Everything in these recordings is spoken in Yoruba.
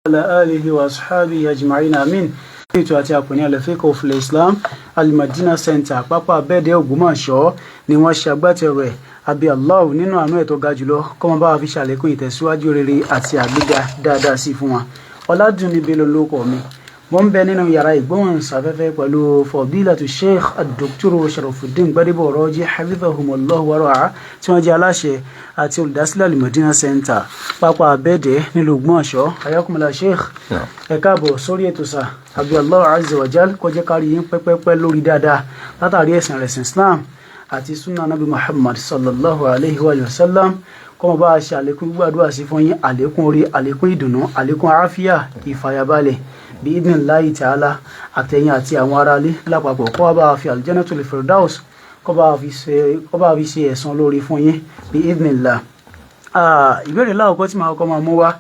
Ala alihi wa ashabihi ajma'in, amin. Ètò àti àpòní Al-Fiqh fil Islam, Al-Madina Center, Pápá Abẹ́ẹ̀dẹ́, Ògbómọ̀ṣọ́ ni wọ́n ṣe agbátẹrù ẹ̀. Àbí Allah nínú àánú ẹ̀ tó ga jùlọ kọ́mọ bá wa fi ṣàlékún ìtẹ̀síwájú rere àti àgbéga dáadáa sí fún wa. Ọ̀làdùnní Bello lórúkọ mi. Mo ń bẹ nínú yàrá ìgbóhùnsáfẹ́fẹ́ pẹ̀lú Fadilatu Sheikh Dr. Sharafuddin Gbadebo Rọ́jí, hafidhahumullahu wa ra'ah, tí wọ́n jẹ́ aláṣẹ àti olùdásílẹ̀ Al-Madina Center, Pápá Abẹ́ẹ̀dẹ́, nílùú Ògbómọ̀ṣọ́. Ayakumula Sheikh, ẹ káàbọ̀ sórí ètò sà. Àbí Allah azza wa jal kó jẹ́ kárí yín pẹ́pẹ́pẹ́ lórí dáadáa látàrí ẹ̀sìn rẹ̀ Islam àti sunnah Nabi Muhammad sallallahu alayhi wa sallam, kọ́mọ bá a ṣe àlékún gbàdúrà sí fún yín, àlékún orí, àlékún ìdùnnú, àlékún àáfíà, ìfàyàbalẹ̀ bí idhnillahi ta'ala, àtẹ̀yìn àti àwọn aráalé lápapọ̀, kó wá bá a fi aljannatul firdaus kó bá a fi ṣe ẹ̀san lórí fún yín bí idhnillah. Ìbéèrè láwùkọ́ tí màá kọ́ máa mú wá,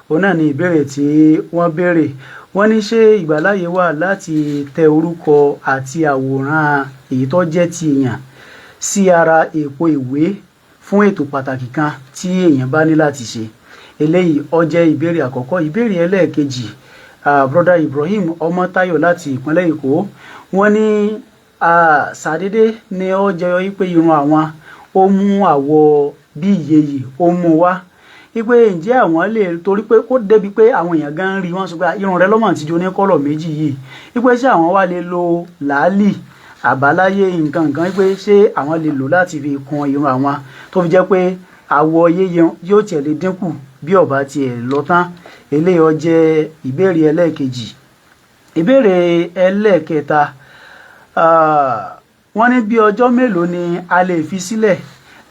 òun náà ni ìbéèrè tí wọ́n béèrè. Wọ́n ní ṣé ìgbàláyè wà láti tẹ orúkọ àti àwòrán èyí tó jẹ́ ti èèyàn sí ara èpo ìwé fún ètò pàtàkì kan tí èèyàn bá ní láti ṣe? Eléyìí ó jẹ́ ìbéèrè àkọ́kọ́. Ìbéèrè ẹlẹ́ẹ̀kejì, Brother Ibrahim Ọmọ́táyọ̀ láti ìpínlẹ̀ Èkó, wọ́n ní ṣàdédé ni ó jẹyọ wípé irun àwọn ó mú àwọ̀ bí ìyeyè ó mú wá, wípé ǹjẹ́ àwọn lè, torí pé kó débi pé àwọn èèyàn gan rí wọ́n sọ pé irun rẹ lọ́mọ àtijọ́ ní kọ́lọ̀ méjì yìí, wípé ṣé àwọn wá lè lo làálì àbáláyé nǹkan nǹkan, wípé ṣé àwọn lè lò láti fi kun irun àwọn tó fi jẹ́ pé àwọ̀ yéye yóò tiẹ̀ lè dínkù bí ó bá tiẹ̀ lọ tán? Eléyìí ó jẹ́ ìbéèrè ẹlẹ́ẹ̀kejì. Ìbéèrè ẹlẹ́ẹ̀kẹta, wọ́n ní bí ọjọ́ mélòó ni a lè fi sílẹ̀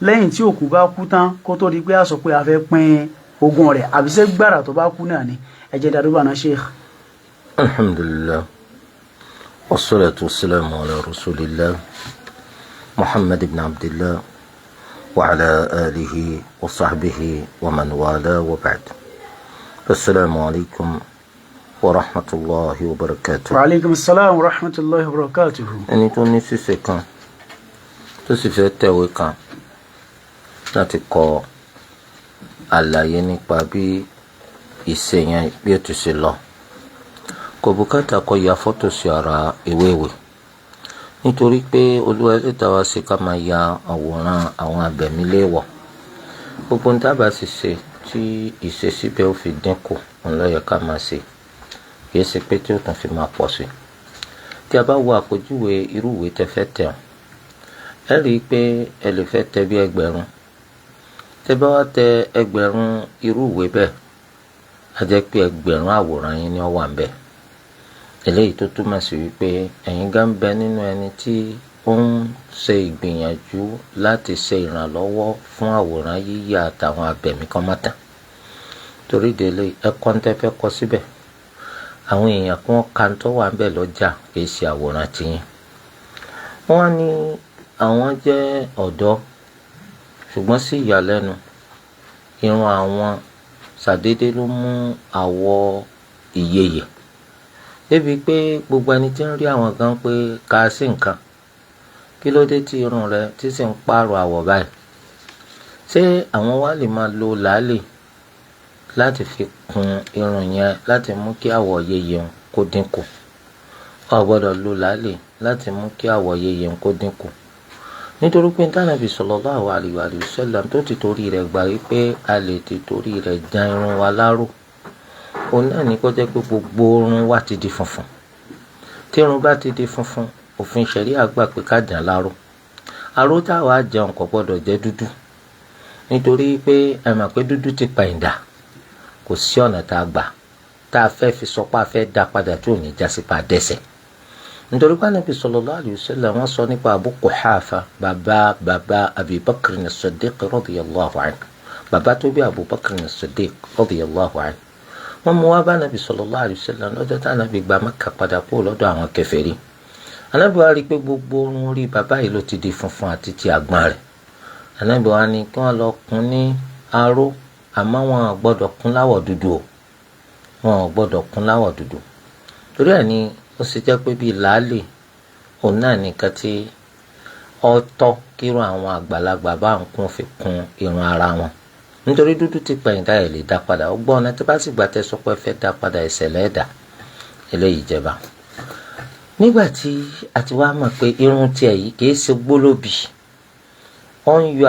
lẹ́yìn tí òkú bá kú tán kó tó di pé a sọ pé a fẹ́ pín ogún rẹ̀, àbí ṣé gbàrà tó bá kú náà ni? Ẹ jẹ́ dàdúbà náà, Sheikh. Alhamdulillah, wassalatu wassalamu ala rasulillah Muhammad ibn Abdillah wa ala alihi wa sahbihi wa man wala, wa ba'd. Assalamu alaykum wa rahmatulahi wa barakatuh. Wa aleykum salaam wa rahmatulahi wa barakatuhu. Ẹni tó ní ṣíṣe kan tó sì fẹ́ tẹ̀wé kan láti kọ àlàyé nípa bí ìṣe yẹn bí ó ti ṣe lọ, kò bùkátà kó ya fọ́tò sí ara ìwé ìwé, nítorí pé Olúwa Ẹlẹ́dàá wa ṣe ká máa ya àwòrán àwọn abẹ̀mí léèwọ̀. Gbogbo ní tábà sì ṣe tí ìṣesíbẹ̀ ó fi dínkù, òun ló yẹ ká máa ṣe, kìí ṣe pé tí ó tún fi máa pọ̀ sí. Tí a bá wo àpèjúwe irú ìwé tẹ́ fẹ́ tẹ̀, ẹ rí i pé ẹ lè fẹ́ tẹ̀ bí 1000. Tẹ́ bá wá tẹ 1000 irú ìwé bẹ́ẹ̀, á jẹ́ pé 1000 àwòrán yín ni ó wà ńbẹ̀. Eléyìí tó túmọ̀ sí wípé ẹ̀yin gan ń bẹ nínú ẹni tí ó ń ṣe ìgbìyànjú láti ṣe ìrànlọ́wọ́ fún àwòrán yíyà àtàwọn abẹ̀mí kan má tàn. Torí délé, ẹ̀kọ́ ń tẹ́ fẹ́ kọ síbẹ̀, àwọn èèyàn kí wọ́n ka tó wà ńbẹ̀ lọ́jà, kì í ṣe àwòrán tiyín. Wọ́n ní àwọn jẹ́ ọ̀dọ́, ṣùgbọ́n sí ìyàlẹ́nu, irun àwọn ṣàdédé ló mú àwọ̀ ìyeyè débi pé gbogbo ẹni tí ń rí àwọn gan pé ká sí nǹkan, kí ló dé tí irun rẹ̀ tí sì ń pààrọ̀ àwọ̀ báyìí? Ṣé àwọn wá lè máa lo làálì láti fi kun irun yẹn láti mú kí àwọ̀ yeye kó dínkù? Ọ gbọ́dọ̀ lo làálì láti mú kí àwọ̀ yeye kó dínkù, nítorí pé Ànábì sallallahu alaihi wa sallam tó ti torí rẹ̀ gbà wípé a lè ti torí rẹ̀ jan irun wa láró, òun náà ní kó jẹ́ pé gbogbo irun wa ti di funfun. Tí irun bá ti di funfun, òfin ṣẹ̀ríà gbà pé ká jàn láró. Aró táwa jẹun kò gbọ́dọ̀ jẹ́ dúdú, nítorí pé ẹ mọ̀ pé dúdú ti pàyìndà, kò sí ọ̀nà tá a gbà tá a fẹ́ fi sọ pé a fẹ́ dá padà tí ò ní jásí pa dẹ́sẹ̀, nítorí pé Ànábì sallallahu alayhi wa sallam, wọ́n sọ nípa Abu Quhafa, bàbá bàbá Abi Bakr as-Siddiq radiyallahu anhu, bàbá tó bí Abu Bakr as-Siddiq radiyallahu anhu. Wọ́n mú wá bá Ànábì sallallahu alayhi wa sallam lọ́jọ́ tí Ànábì gba Mẹ́kà padà kúrò lọ́dọ̀ àwọn kèfèrí. Ànábì wa rí i pé gbogbo orun orí bàbá yìí ló ti di funfun àti ti àgbọ̀n rẹ̀. Ànábì wa ní kí wọ́n lọ kùn ní aró, àmọ́ wọn ò gbọ́dọ̀ kùn láwọ̀ dúdú o, wọn ò gbọ́dọ̀ kùn láwọ̀ dúdú. Torí ẹ̀ ni ó sì jẹ́ pé bíi làálì, òun náà nìkan tí ó tọ́ kírun àwọn àgbàlagbà bá ń kún fi kún irun ara wọn. Nítorí dúdú ti pẹ̀yìndà, ẹ̀ lè dá padà. Ó gbọ́ ọ̀nà tí bá sì gbà tẹ́ sọ pé fẹ́ dá padà, ẹsẹ̀ lẹ́ẹ̀dá eléyìí jẹba. Nígbà tí a ti wá mọ̀ pé irun tiẹ̀ yìí kìí ṣe gbólóbì, ó ń yọ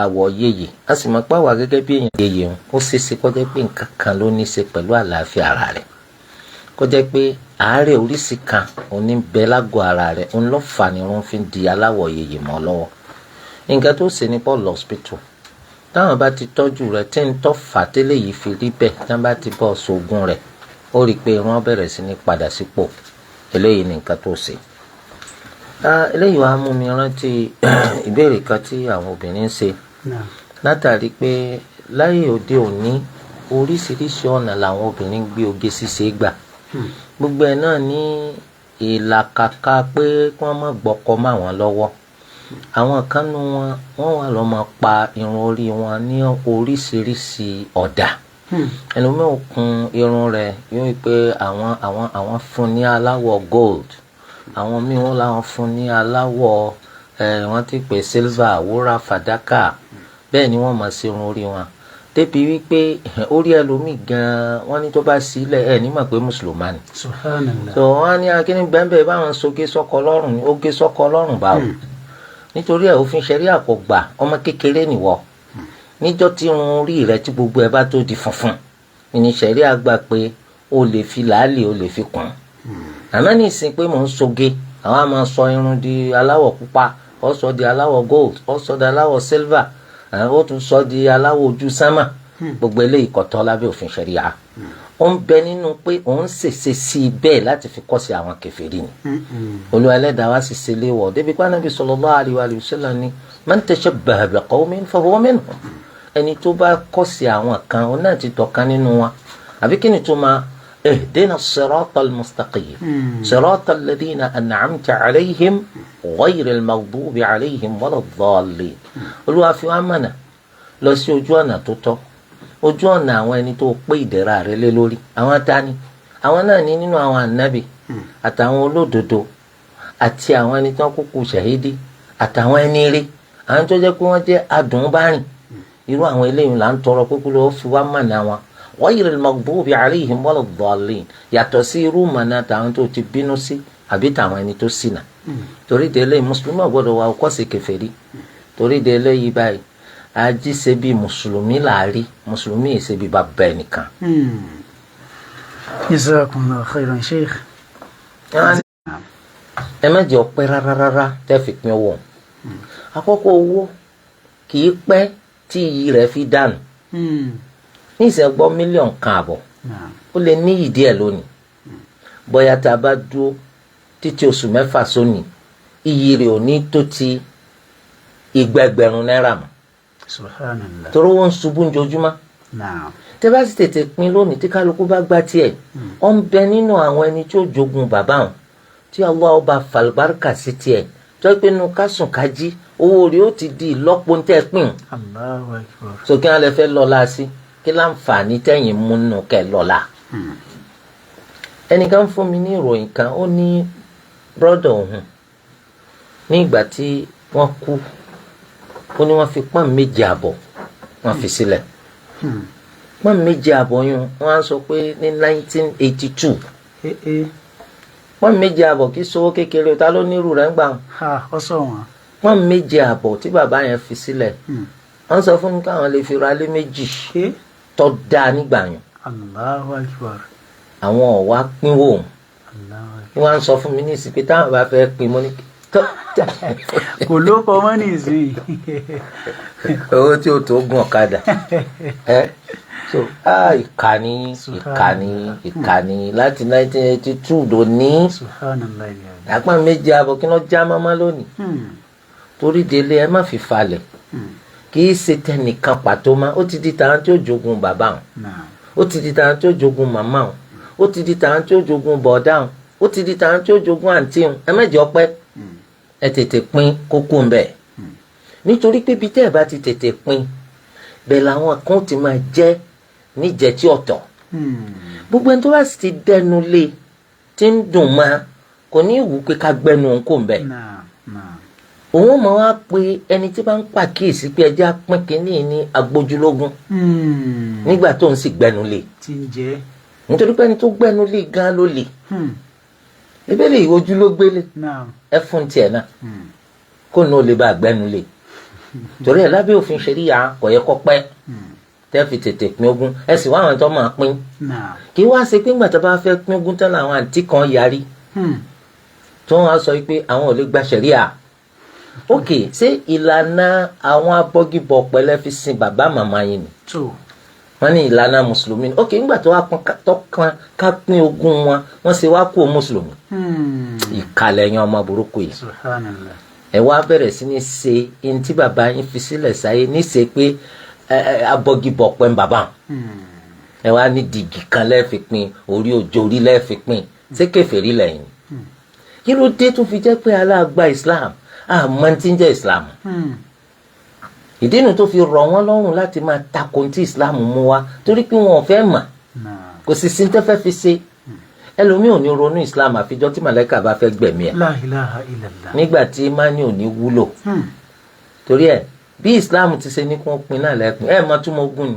àwọ̀ yeye, a sì mọ̀ pé àwa gẹ́gẹ́ bí èèyàn yeye ń, ó ṣeéṣe kó jẹ́ pé nǹkan kan ló ní í ṣe pẹ̀lú àlàáfíà ara rẹ̀, kó jẹ́ pé àárẹ̀ oríṣi kan òní bẹ lágọ̀ọ́ ara rẹ̀, òun ló fà ní irun fi ń di aláwọ̀ yeye mọ́ lọ́wọ́. Nǹkan tó ṣe ní pọ̀ lọ hospital, táwọn bá ti tọ́jú rẹ̀ tí ń tọ́ fà tẹ́lẹ̀ yìí fi rí bẹ́ẹ̀, tí wọ́n bá ti bọ́ sógun rẹ̀, ó rí i pé irun bẹ̀rẹ̀ sí ní padà sípò. Eléyìí ni nǹkan tó ṣe. Eléyìí wàá mú mi rántí ìbéèrè kan tí àwọn obìnrin ń ṣe látàrí pé láyé òde òní, oríṣiríṣi ọ̀nà làwọn obìnrin gbé oge ṣíṣe gbà. Gbogbo ẹ̀ náà ní ìlàkàkà pé kí wọ́n má gbọ́kọ mọ́ àwọn lọ́wọ́. Àwọn kan nu wọn, wọ́n wà lọ́ máa pa irun orí wọn ní oríṣiríṣi ọ̀dà. Ẹlòmíràn kun irun rẹ̀, yóò wí pé àwọn fún ní aláwọ̀ gold, àwọn míì wọ́n làwọn fún ní aláwọ̀ wọ́n ti pè silver, wúrà, fàdákà. Bẹ́ẹ̀ ni wọ́n máa ṣe irun orí wọn débi wípé orí ẹlòmíì gan-an, wọ́n ní tó bá sílẹ̀ ẹ̀ nímọ̀ pé mùsùlùmá ni. Subhanallah. So wọ́n á ní akíní bẹ́ẹ̀ báwọn soge sọ́kọ lọ́rùn ni, ó gé sọ́kọ lọ́rùn báwo? Nítorí ẹ̀, òfin ṣẹ̀ríà kò gbà. Ọmọ kékeré nìwọ. Níjọ́ tí irun orí rẹ tí gbogbo ẹ bá tó di funfun ní ṣẹ̀ríà gbà pé o lè fi làálì, o lè fi kùn. Àmọ́ ní ìsìn pé mò ń soge, àwọn á máa sọ irun di aláwọ̀ pupa, ó sọ di aláwọ̀ gold, ó sọ di aláwọ̀ silver, ó tún sọ di aláwọ̀ ojú sánmà, gbogbo eléyìí kò tọ́ lábẹ́ òfin ṣẹ̀ríà. Ó ń bẹ nínú pé òun ṣèṣe sí i bẹ́ẹ̀ láti fi kọ́ sí àwọn kèfèrí ni. Olúwa Ẹlẹ́dàá wá sì ṣe léwọ̀ débi pé Ànábì sallallahu alaihi wa sallam ní man tashabbaha bi qawmin fahuwa minhum, ẹni tó bá kọ́ sí àwọn kan, òun náà ti dọ̀kan nínú wa. Àbí kí ni tó máa ihdina siratal mustaqim, siratal ladina an'amta alayhim ghayril maghdubi alayhim waladdallin. Olúwa fi wá mọ̀nà lọ sí ojú ọ̀nà tó tọ́, ojú ọ̀nà àwọn ẹni tó pé ìdẹ̀ra rẹ lé lórí. Àwọn tani? Àwọn náà ní nínú àwọn ànábì àtàwọn olódodo àti àwọn ẹni tó kúkú ṣàhídì àtàwọn ẹni rí, àwọn tó jẹ́ pé wọ́n jẹ́ adùn bá rìn. Irú àwọn eléyìí là ń tọrọ pé kí ló fi wá mọ̀nà wọn. Ghayril maghdubi alayhim waladdallin, yàtọ̀ sí irú mọ̀nà tàwọn tó ti bínú sí àbí tàwọn ẹni tó ṣìnà. Torí délé, mùsùlùmí ò gbọ́dọ̀ wà ọkọ̀ sí kèfèrí. Torí délé yìí báyìí, ají ṣe bí mùsùlùmí làárí, mùsùlùmí yìí ṣe bí bàbá ẹnìkan. Jazakumullahu khairan, Sheikh. Ẹ má jẹ́ ọpẹ́ rárá rárá tẹ́ fi pín owó. Àkọ́kọ́, owó kì í pẹ́ tí iyì rẹ̀ fi dànù. Ní ìṣẹ́gbọ́ 1.5 mílíọ̀nù, ó lè níyì díẹ̀ lónìí. Bóyá tá a bá dúró títí oṣù 6 sóní, iyì rẹ̀ ò ní tó ti 2,000 náírà mọ́. Subhanallah. Torí wọ́n ń ṣubú njojúmọ́. Tẹ́ bá sì tètè pín lónìí, tí kálukú bá gbá tiẹ̀, ó ń bẹ nínú àwọn ẹni tí ó jogun bàbá wọn tí Allah ọba falbarka sí tiẹ̀, tó pé inú ká sùn ká jí, owó rẹ̀ ó ti di ìlọ́po ń tẹ́ pín. Allahu akbar. So kí wọ́n lè fẹ́ lọ́la sí? Kí láǹfààní tẹ̀yìn múnú kẹ́ lọ́la? Ẹnìkan fún mi ní ìròyìn kan, ó ní brother òun, ní ìgbà tí wọ́n kú, ó ní wọ́n fi 2.5 pọ́n wọ́n fi sílẹ̀. 2.5 pọ́n yún, wọ́n á sọ pé ní 1982. 2.5 pọ́n kí sowó kékeré, ta ló nírú rẹ̀ ń gbà? Ha, ọsọ wọn. 2.5 pọ́n tí bàbá yẹn fi sílẹ̀, wọ́n sọ fún mi káwọn lè fi ra ilé 2 tó dáa nígbà yẹn. Allahu akbar. Àwọn ọ̀wá pínwó. Allahu akbar. Wọ́n á sọ fún mi ní ìsìn pé táwọn bá fẹ́ pín, mọ́ ní tó. Kò ló kọ mọ́ nísìnyí. Owó tí o tó gun ọ̀kadà ẹ. So ìkànnì, ìkànnì, ìkànnì láti 1982 dòní. Subhanallah. Àpá 2.5, kí ló já mọ́mọ́ lónìí? Torí délé, ẹ má fi falẹ̀. Kì í ṣe tẹnìkan pàtó má, ó ti di tàwọn tí ó jogun bàbá wọn, ó ti di tàwọn tí ó jogun màmá wọn, ó ti di tàwọn tí ó jogun bọ̀dá wọn, ó ti di tàwọn tí ó jogun àǹtí wọn. Ẹ má jẹ́ ọpẹ́, ẹ tètè pín kókó ń bẹ̀, nítorí pé ibi tẹ́ ẹ bá ti tètè pín bẹ́ẹ̀ làwọn kan ti máa jẹ́ níjẹ́ tí ọ̀tọ̀. Gbogbo ẹni tó bá sì ti dẹnu lé tí ń dùn máa, kò ní ìwú pé ká gbẹnu òun kò ń bẹ̀. Naam, naam. Òun mọ̀ wá pé ẹni tí bá ń pàkíyèsí pé ẹjẹ́ apín kínní ní agbójúlógún nígbà tó ń sì gbẹnu lé, tí ń jẹ́, nítorí pé ẹni tó gbẹnu lé gan ló lè ebéle ìwojú ló gbélé, ẹ fún tiẹ̀ náà kó ní o lè bá gbẹnu lé. Torí ẹ lábẹ́ òfin ṣẹ̀ríyà kò yẹ kó pẹ́ tẹ́ fi tètè pín ogún, ẹ sì wá àwọn tó máa pín. Kí wá ṣe pé ńgbà tó bá fẹ́ pín ogún tán làwọn àǹtí kan yarí tó wọn á sọ pé àwọn ò lè gba ṣẹ̀ríà. Ok, ṣé ìlànà àwọn abọ́gibọ̀ pẹ̀lẹ́ fi sin bàbá màmá yìí ni? Wọ́n ní ìlànà mùsùlùmí ni. Ok, ńgbà tó wá kan ká pín ogún wọn, wọ́n ṣe wá kú mùsùlùmí. Ìkàlẹ̀ yẹn ọmọ burúkú yìí. Ẹ wá bẹ̀rẹ̀ sí ní ṣe ẹni tí bàbá yín fi sílẹ̀ sáyé ní ṣe pé abọ́gibọ̀ pẹ́ ń bàbá. Ẹ wá ní dìgì kan lẹ́ẹ̀fi pín, orí òjò orí lẹ́ẹ̀fi pín, ṣé kèfèrí lẹ́yìn? Kí ló dé tó fi jẹ́ pé aláàgbà Islam àmọ́ tí ń jẹ́ Islam? Ìdí nu tó fi rọ̀ wọ́n lọ́rùn láti máa takò tí Islam mú wá, torí pé wọn ò fẹ́ mà, kò sì sí tẹ́fẹ́ fi ṣe. Ẹlòmíì ò ní ronú Islam àfijọ́ tí màlẹ́kà bá fẹ́ gbẹ̀mí ẹ̀. La ilaha illallah. Nígbà tí imani ò ní wúlò. Torí ẹ bí Islam ti ṣe ní kí wọ́n pín náà lẹ́pin, ẹ̀ mọ́ tún mọ́ gún ni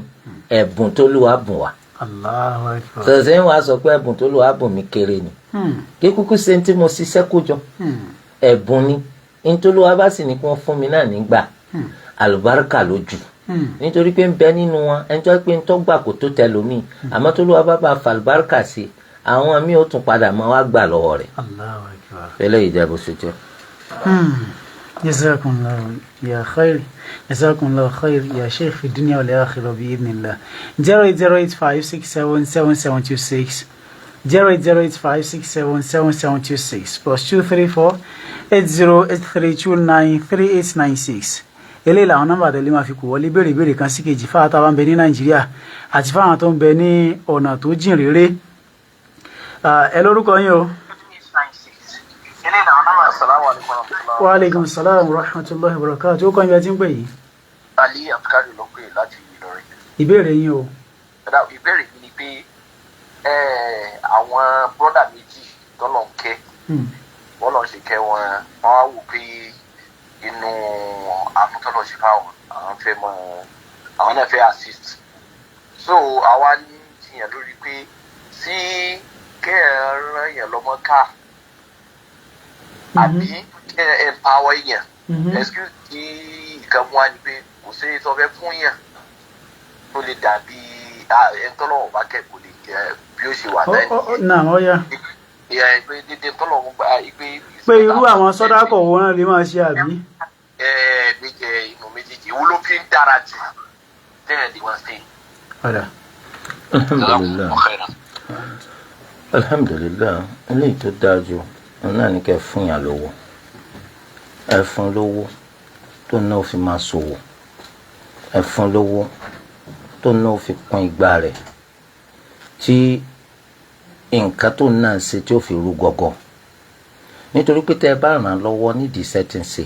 ẹ̀bùn tó lù wá bùn wá. Allahu akbar. Sọ̀sẹ̀ ń wá sọ pé ẹ̀bùn tó lù wá bùn mí kéré ni. Kí kúkú ṣe tí mo ṣiṣẹ́ kó jọ. Ẹ̀bùn ni ntòlúwa bá sì ní kí wọ́n fún mi náà nígbà àlùbáríkà lójú, nítorí pé ń bẹ nínú wọn ẹni tó pé ń tọ́gbà kò tó tẹ lómi, àmọ́ tólúwa bá bá fàlùbáríkà sí, àwọn míì ó tún padà máa wá gbà lọ́wọ́ rẹ̀. Allahu akbar. Eléyìí jẹ́ bó ṣe jẹ́. Jazakumullahu ya khair, jazakumullahu khair ya sheikh fi dunya wal akhirah bi idhnillah. 08085677726, 08085677726, +2348083293896. Eléyìí làwọn nọ́mbà tẹ̀lé máa fi kù wọlé béèrè ìbéèrè kan sí kejì fáwọn táwọn ń bẹ ní Nàìjíríà àti fáwọn tó ń bẹ ní ọ̀nà tó jìn réré. Ẹ lórúkọ yín o. Wa aleykum salaam wa rahmatulahi wa barakatuh. Ó kọ́ ibi a ti ń pè yìí. Ali Abdulkadir ló pè láti Ìlọrin. Ìbéèrè yín o. Ìbéèrè mi ni pé àwọn bọ́dà méjì tọ́lọ̀ ń kẹ́, wọ́n lọ́ọ́ ṣe kẹ́ wọn, wọ́n á wò pé inú àánú tọ́lọ̀ ṣe fáwọn, àwọn fẹ́ mọ, àwọn náà fẹ́ assist. So àwa ní jiyàn lórí pé sí kẹ́ ẹ̀ rán yàn lọ́mọ ká àbí kẹ́ ẹ̀ empower yàn. Excuse tí nǹkan mú wa ni pé kò sí sọ fẹ́ fún yàn tó lè dàbí ẹni tọ́lọ́wọ́ bá kẹ́, kò lè jẹ́ bí ó ṣe wà náà nìyẹn. Náà ó yá. Ìyá pé dédé tọ́lọ́wọ́ gbà pé. Pé irú àwọn sọ́dákọ̀ wo náà lè máa ṣe àbí. Ẹ méjì inú méjèèjì wo ló fi ń dára jù tẹ́lẹ̀ ní wọ́n ṣe? Ọ̀dà. Alhamdulilayi, alhamdulilayi. Eléyìí tó dáa jù náà ní kẹ́ fún yàn lówó, ẹ fún lówó tó náà fi máa ṣòwò, ẹ fún lówó tó náà fi kún igbá rẹ̀, tí nǹkan tó náà ṣe tí ó fi rú gọ́gọ́, nítorí pé tẹ́ ẹ bá ràn án lọ́wọ́ nídìí iṣẹ́ tí ń ṣe,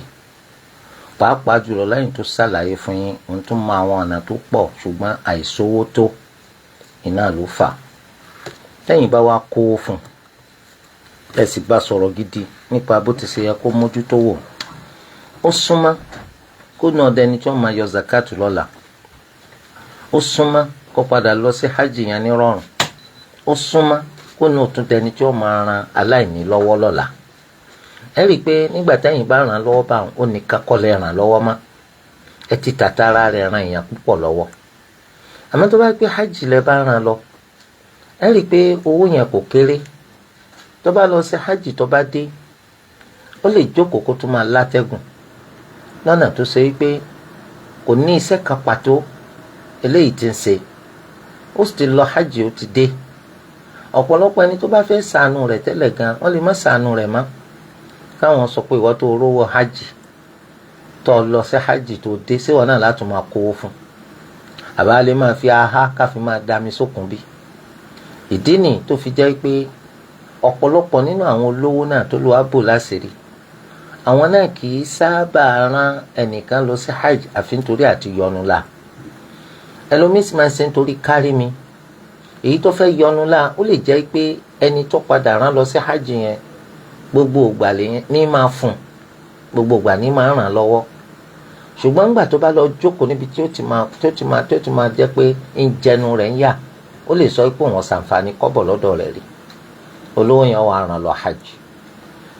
pàápàá jùlọ lẹ́yìn tó ṣàlàyé fún yín òun tún mọ àwọn ọ̀nà tó pọ̀, ṣùgbọ́n àìsówó tó iná ló fà. Lẹ́yìn bá wá kówó fún un, ẹ sì bá sọ̀rọ̀ gidi nípa bó ti ṣe yẹ kó mójútó wò, ó súnmọ́ kó náà dẹni tí wọ́n máa yọ zakat lọ́la, ó súnmọ́ kó padà lọ sí hajj yẹn ní rọrùn, ó súnmọ́ kó náà tún dẹni tí wọ́n máa ran aláìní lọ́wọ́ lọ́la. Ẹ rí i pé nígbà tẹ́yìn bá ràn án lọ́wọ́ bá ó ní kakọ́lẹ̀ ràn lọ́wọ́ mọ́, ẹ ti tàtàrà rẹ̀ ran èèyàn púpọ̀ lọ́wọ́. Àmọ́ tó bá pé hajj lẹ bá ràn lọ, ẹ rí i pé owó yẹn kò kéré. Tó bá lọ sí hajj, tó bá dé, ó lè jókòó kó tó máa látẹ́gùn lọ́nà tó ṣe wípé kò ní iṣẹ́ kan pàtó eléyìí tí ń ṣe, ó sì ti lọ hajj, ó ti dé. Ọ̀pọ̀lọpọ̀ ẹni tó bá fẹ́ ṣàánú rẹ̀ tẹ́lẹ̀ gan, wọ́n lè má ṣàánú rẹ̀ mọ́, káwọn sọ pé ìwọ tó rówó hajj, tó lọ sí hajj tó dé, síwọ náà láti máa kówó fún, àbá lè máa fi aha káfí máa dami sókun bí. Ìdí nì tó fi jẹ́ pé ọ̀pọ̀lọpọ̀ nínú àwọn olówó náà tó lù wá bò láṣìírí, àwọn náà kì í sábà rán ẹnìkan lọ sí hajj àfi nítorí àti yọnu la. Ẹlòmíín sì máa ń ṣe nítorí kárí mi. Èyí tó fẹ́ yọnu la, ó lè jẹ́ pé ẹni tó padà rán lọ sí hajj yẹn, gbogbo ògbà lè ní máa fún Gbogbo ìgbà ní máa ràn lọ́wọ́. Ṣùgbọ́n ńgbà tó bá lọ jókòó níbi tí ó ti máa tí ó ti máa tí ó ti máa jẹ́ pé ń jẹnu rẹ̀ ń yà, ó lè sọ pé òun ṣàǹfààní kọ́bọ̀ lọ́dọ̀ rẹ̀ rí. Olówó yẹn wà ràn lọ hajj.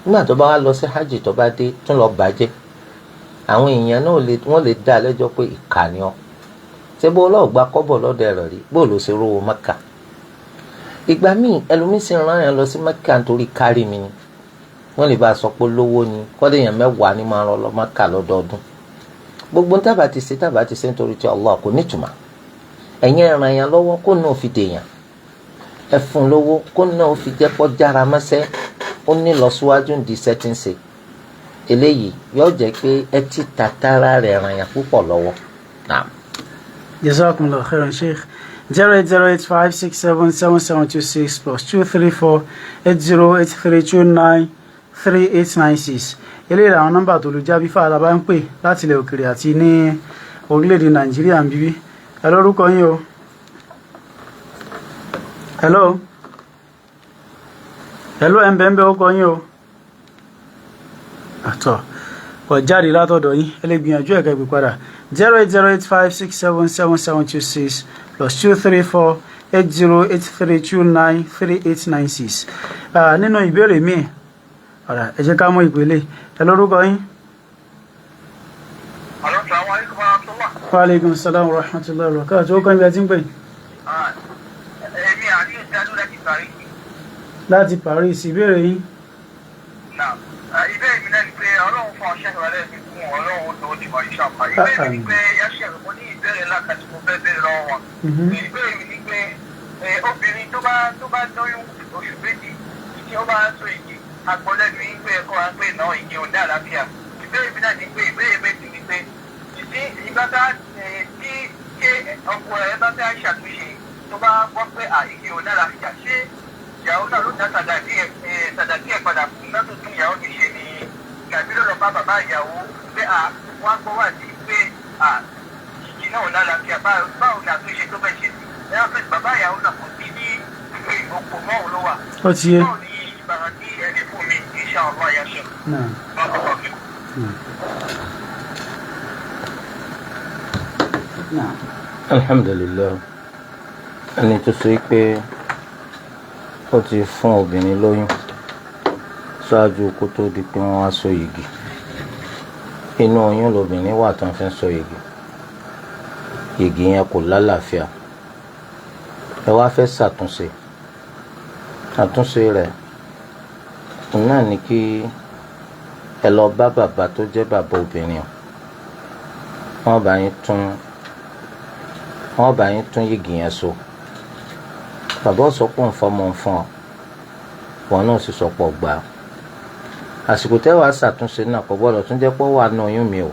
Nígbà tó bá wá lọ sí hajj, tó bá dé, tún lọ bàjẹ́. Àwọn èèyàn náà wọ́n lè dá lẹ́jọ́ pé ìkà ni ọ́. Ṣé bó lọ́ọ̀ gba kọ́bọ̀ lọ́dọ̀ rẹ̀ rí, bó ló ṣe rówó Mẹ́kà? Ìgbà míì, ẹlòmíín sì rán yẹn lọ sí Mẹ́kà nítorí kárí mi ni. Wọ́n lè bá a sọ pé lówó ni, kọ́dé yẹn 10 ni máa rán lọ Mẹ́kà lọ́dọọdún. Gbogbo tábà ti ṣe nítorí tí Allah kò nítumọ̀. Ẹ̀yin ẹ̀ràn yẹn lọ́wọ́ kó náà fi dèèyàn, ẹ fún lówó kó náà fi jẹ́ pọ́ jára mọ́sẹ́, ó ní lọ síwájú ń di sẹ́tíǹsì. Eléyìí yóò jẹ́ pé ẹ ti tàtàrà rẹ̀ ràn yẹn púpọ̀ lọ́wọ́. Naam. Jazakumullahu khairan, Sheikh. 08085677726 +2348083293896. Eléyìí làwọn nọ́mbà tó lu jábí fáwọn bá ń pè láti ilẹ̀ òkèèrè àti ní orílẹ̀-èdè Nàìjíríà ń bíbí. Ẹ lórúkọ yín o. Hello, hello, ẹ̀ ń bẹ̀ ń bẹ̀, ó kọ yín o. Àtọ̀ kò jáde látọ̀dọ̀ yín. Ẹ lè gbìyànjú ẹ̀ka ìpè padà, 08085677726 +2348083293896. Nínú ìbéèrè míì ọ̀rà, ẹ jẹ́ ká mú ìpele. Ẹ lórúkọ yín. Alo, salamu alaikum wa rahmatullah. Wa alaikum salam wa rahmatullahi wa barakatuh. Ó kọ́ ibi ẹ ti ń pè? Èmi Àlíyù Dádú láti Paris. Láti Paris. Ìbéèrè yín. Náà, ìbéèrè mi náà ni pé Ọlọ́run fún ọṣẹ́ ìwà lẹ́ẹ̀mí fún Ọlọ́run tó ti mọ̀ iṣẹ́ ọ̀pá. Ìbéèrè mi ni pé yáṣẹ́ mo ní ìbéèrè ńlá kan tí mo fẹ́ béèrè lọ́wọ́ wọn. Ìbéèrè mi ni pé obìnrin tó bá lóyún oṣù 2 tí ó bá so igi, agbọ́lẹ́nu yín pé ẹ̀kọ́ wa pé náà igi ò ní àlàáfíà. Ìbéèrè mi náà ni pé ìbéèrè méjì ni pé ìdí ìgbà tá tí ṣé ọkọ ẹ bá fẹ́ ṣàtúnṣe, tó bá gbọ́ pé igi ò ní àlàáfíà, ṣé ìyàwó náà ló dá sàdáàkì ẹ̀ padà fún náà tó tún ìyàwó mi ṣe ni, tàbí ló lọ bá bàbá ìyàwó pé wọ́n á gbọ́ wà sí pé igi náà ò ní àlàáfíà? Báwo ni àtúnṣe tó fẹ́ ṣe sí ẹ wá pé bàbá ìyàwó náà kò sí ní òpó mọ́ òun ló wà? Ó ti yé. Báwo ni ìbàrà tí ẹ lè fún mi, insha Allah ya ṣe? Náà. Náà. Náà. Alhamdulilayi, ẹni tó sọ pé ó ti fún obìnrin lóyún ṣáájú kó tó di pé wọ́n á so yìgì, inú oyún lobìnrin wà tó ń fi so yìgì, yìgì yẹn kò lálàáfíà, ẹ wá fẹ́ ṣàtúnṣe. Àtúnṣe rẹ̀ òun náà ni kí ẹ lọ bá bàbá tó jẹ́ bàbá obìnrin o. Wọ́n bá yín tún yìgì yẹn so. Bàbá ò sọ pé òun fọmọ òun fún ọ, wọn náà sì sọ pọ̀ gbà á. Àsìkò tẹ́ wàá ṣàtúnṣe náà, kò gbọ́dọ̀ tún jẹ́ pé ó wà nù oyún mi o,